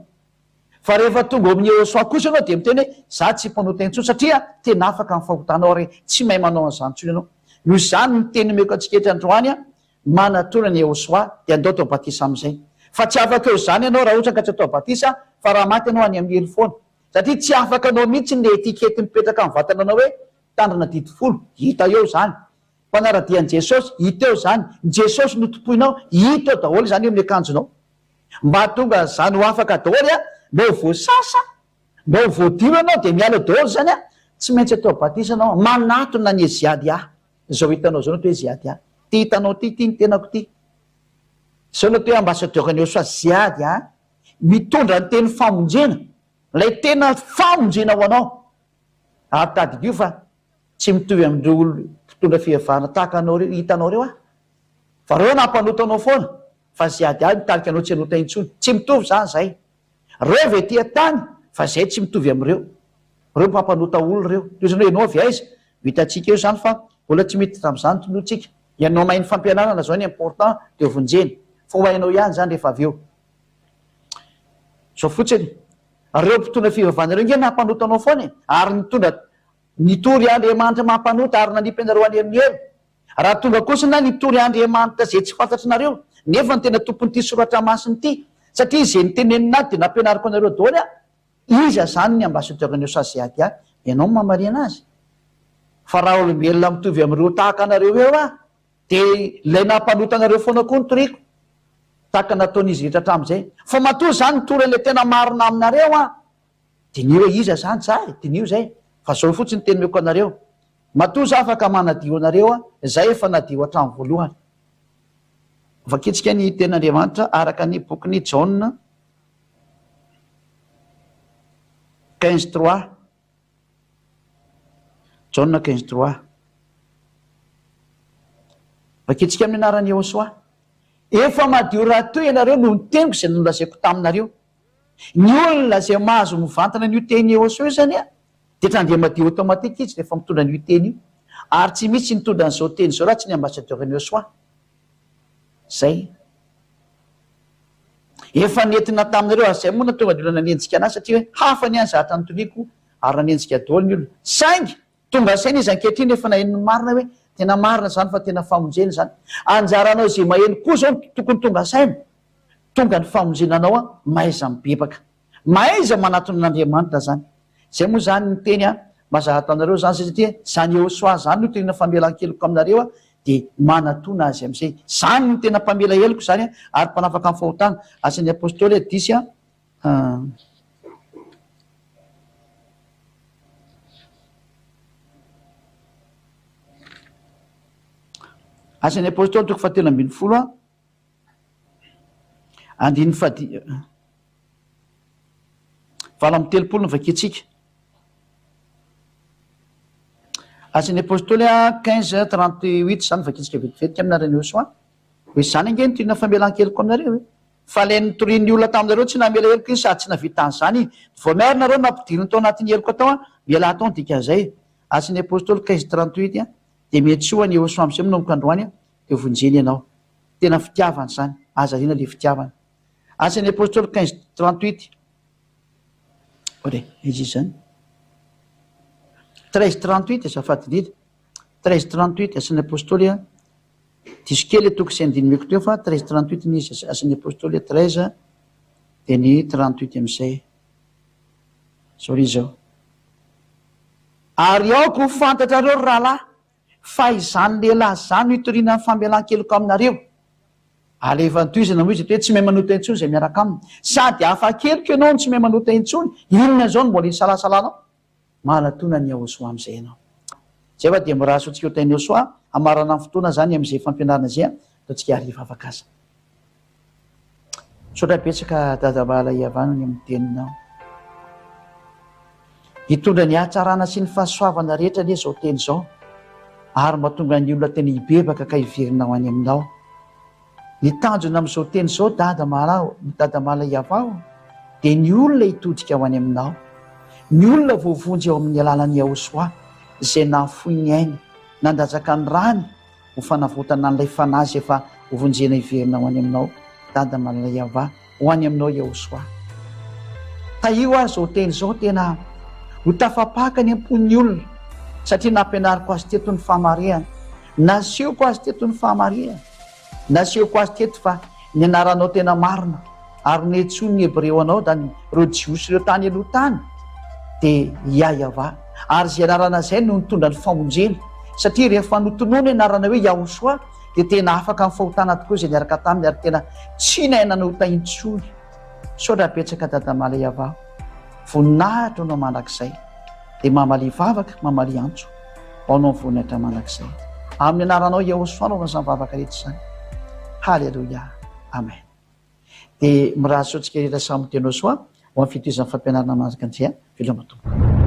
Fa rehefa tonga ao amin'i Yehosua kosa ianao dia miteny hoe za tsy mpanota intsony satria tena afaka amin'ny fahotanao ary tsy mahay manao an'izany intsony ianao. Noho izany ny teny omeko antsika eto androany an, Manatona an'i Yehosua dia andao atao batisa amin'izay. Fa tsy afaka eo izany ianao raha ohatra ka tsy atao batisa fa raha maty ianao any amin'ny helo foana. Satria tsy afaka anao mihitsy ny étiquette mipetraka amin'ny vatananao hoe mpitandrina didy folo. Hita eo izany. Mpanara-dia an'i Jesosy, hita eo izany. Ny Jesosy no tompoinao, hita eo daholo izany eo amin'ny akanjonao. Mba hahatonga an'izany ho afaka daholo an, mba ho voasasa, mba ho voadio ianao dia miala eo daholo izany an, tsy maintsy atao batisa ianao. Manatona an'i Eziadia. Izao hitanao izao no atao hoe ziady a! Ty hitanao ty, ty ny tenako ty. Izao no atao hoe ambassadeur ny Yehosua, ziady a! Mitondra ny teny famonjena, ilay tena famonjena ho anao. Ary tadidio fa tsy mitovy amin'ireo olona mpitondra fivavahana tahaka anao ireo, hitanao ireo aho. Fa ireo nampanota anao foana, fa ziady ahy mitarika anao tsy hanota intsony. Tsy mitovy izany izay. Reo ve tia tany fa zay tsy mitovy amireo. Reo mpampanota olona reo. Toy izany hoe ianao avy aiza? Ho hitantsika eo izany fa mbola tsy miditra amizany tinoantsika. Ianao mahay ny fampianarana zao ny important de vonjena. Fa ho hainao ihany izany rehefa avy eo. Zao fotsiny. Reo mpitondra fivavahana reo nge nampanota anao foana e. Ary nitondra nitory Andriamanitra mampanota ary nanipy anareo any amin'ny helo. Raha tonga kosa na nitory Andriamanitra izay tsy fantatrinareo, nefa ny tena tompon'ity soratra masina ity, satria izay nitenenina ahy dia nampianariko anareo daholo aho, iza izany ny ambassadeur-n'i Osazeadia? Ianao no mamarina azy. Fa raha olombelona mitovy amin'ireo tahaka anareo eo aho, dia ilay nampanota anareo foana koa no toriko, tahaka nataon'izy rehetra hatramin'izay. Fa matoa izaho nitory an'ilay tena marina aminareo aho, diniho hoe iza izany za e, diniho izay, fa izao fotsiny no teny omeko anareo, Matoa za afaka manadio anareo a, zay efa nadio hatramin'ny voalohany. Vakintsika ny tenin'Andriamanitra araka ny bokin'i Jaona 15 trois. Jaona 15 trois. Vakintsika amin'ny anaran'i Yehosua. Efa madio rahateo ianareo noho ny teniko izay nolazaiko taminareo. Ny olona izay mahazo mivantana an'io tenin'i Yehosua io izany a, Dia trandeha madio automatique izy rehefa mitondra an'io teny io. Ary tsy misy nitondra an'izao teny izao raha tsy ny ambassadeur ny Yosua. Zay. Efa nentina taminareo ary zay moa nahatonga ny olona nanenjika anahy satria hoe hafa ny ahy ny zavatra notoriako ary nanenjika daholo ny olona. Saingy tonga saina izy ankehitriny rehefa naheno ny marina hoe tena marina izany fa tena famonjena izany. Anjaranao izay maheno koa izao no tokony tonga saina. Tonga ny famonjena anao an, mahaiza mibebaka. Mahaiza manatona an'Andriamanitra zany. Zay moa zany ny teny an, mazahata anareo zany zay satria zany Yehosua zany no tena famelan-keloka aminareo an, dia manatona azy amizay. Zany no tena mpamela heloka zany an, ary mpanafaka ny fahotana. Asan'ny Apostoly a diso an. Asan'ny Apostoly toko fahatelo ambinifolo a. Andininy fahadi 38 no vakintsika. Asan'ny Apostoly a 15 38 izany vakintsika vetivetika aminareo Yehosua. Hoe izany ange no tiana famelan-keloka aminareo e. Fa ilay nitorian'ny olona taminareo tsy namela heloka izy sady tsy navita an'izany izy. Vao miary nareo nampidiriny tao anatin'ny heloka tao an, mialà tao ny dikan'izay. Asan'ny Apostoly 15 38 dia miantsoa an'i Yehosua amin'izay manomboka androany dia vonjeny ianao. Tena fitiavana izany, aza ariana ilay fitiavana. Asan'ny Apostoly 15 38 Ore, aiza izy izany? 13 38 azafady indrindra. 13 38 Asan'ny Apostoly a. Diso kely le toko sy andininy omeko teo fa 13 38 ny izy, Asan'ny Apostoly 13 dia ny 38 amin'izay. Izao ry izao. Ary aoka ho fantatrareo ry rahalahy Fa izany lehilahy izany no itoriana ny famelan-keloka aminareo. Alefa tohizana moa izy eto hoe tsy mahay manota intsony izay miaraka aminy. Sady afa-keloka ianao no tsy mahay manota intsony, inona izao no mbola hisalasalanao? Manatona an'i Yahoshuah amin'izay ianao. Izay fa dia mirary soa antsika ho tahin'i Yahoshuah, hamarana ny fotoana izany amin'izay fampianarana izay, ataontsika hivavaka aza. Misaotra betsaka Dada Bala Ihavana ny amin'ny teninao. Hitondra ny hatsarana sy ny fahasoavana rehetra anie izao teny izao ary mba tonga ny olona tena hibebaka ka hiverina ho any aminao. Ny tanjona amin'izao teny izao Dada Mala ô, Dada Mala Ihavah ô, dia ny olona hitodika ho any aminao. Ny olona voavonjy ao amin'ny alalan'i Yahoshuah izay nahafoy ny ainy, nandatsaka ny rany, ho fanavotana an'ilay fanahy izay efa hovonjena hiverina ho any aminao, Dada malala Yavah, ho any aminao Yahoshuah. Tahio ary izao teny izao tena ho tafapaka any am-pon'ny olona satria nampianariko azy teto ny fahamarihana, nasehoko azy teto ny fahamarihana. Nasehoko azy teto fa ny anaranao tena marina ary nentsoin'ny Hebreo anao, dan, ireo Jiosy ireo tany aloha tany, dia Yah-Yavah. Ary izay anarana izay no nitondra ny famonjena, satria rehefa notononina ny anarana hoe Yahoshuah, dia tena afaka amin'ny fahotana tokoa izay niaraka taminy ary tena tsy nahay nanota intsony. Misaotra betsaka Dadamala Yavah. Voninahitra ho anao mandrakizay. Dia mamalia vavaka, mamalia antso. Ho anao ny voninahitra mandrakizay. Amin'ny anaranao Yahoshuah no anaovana izany vavaka rehetra izany. Haleloia. Amen. Dia mirary soa antsika rehetra samy ho tena soa ho amin'ny fitohizan'ny fampianarana manaraka an'ity. Veloma tompoko.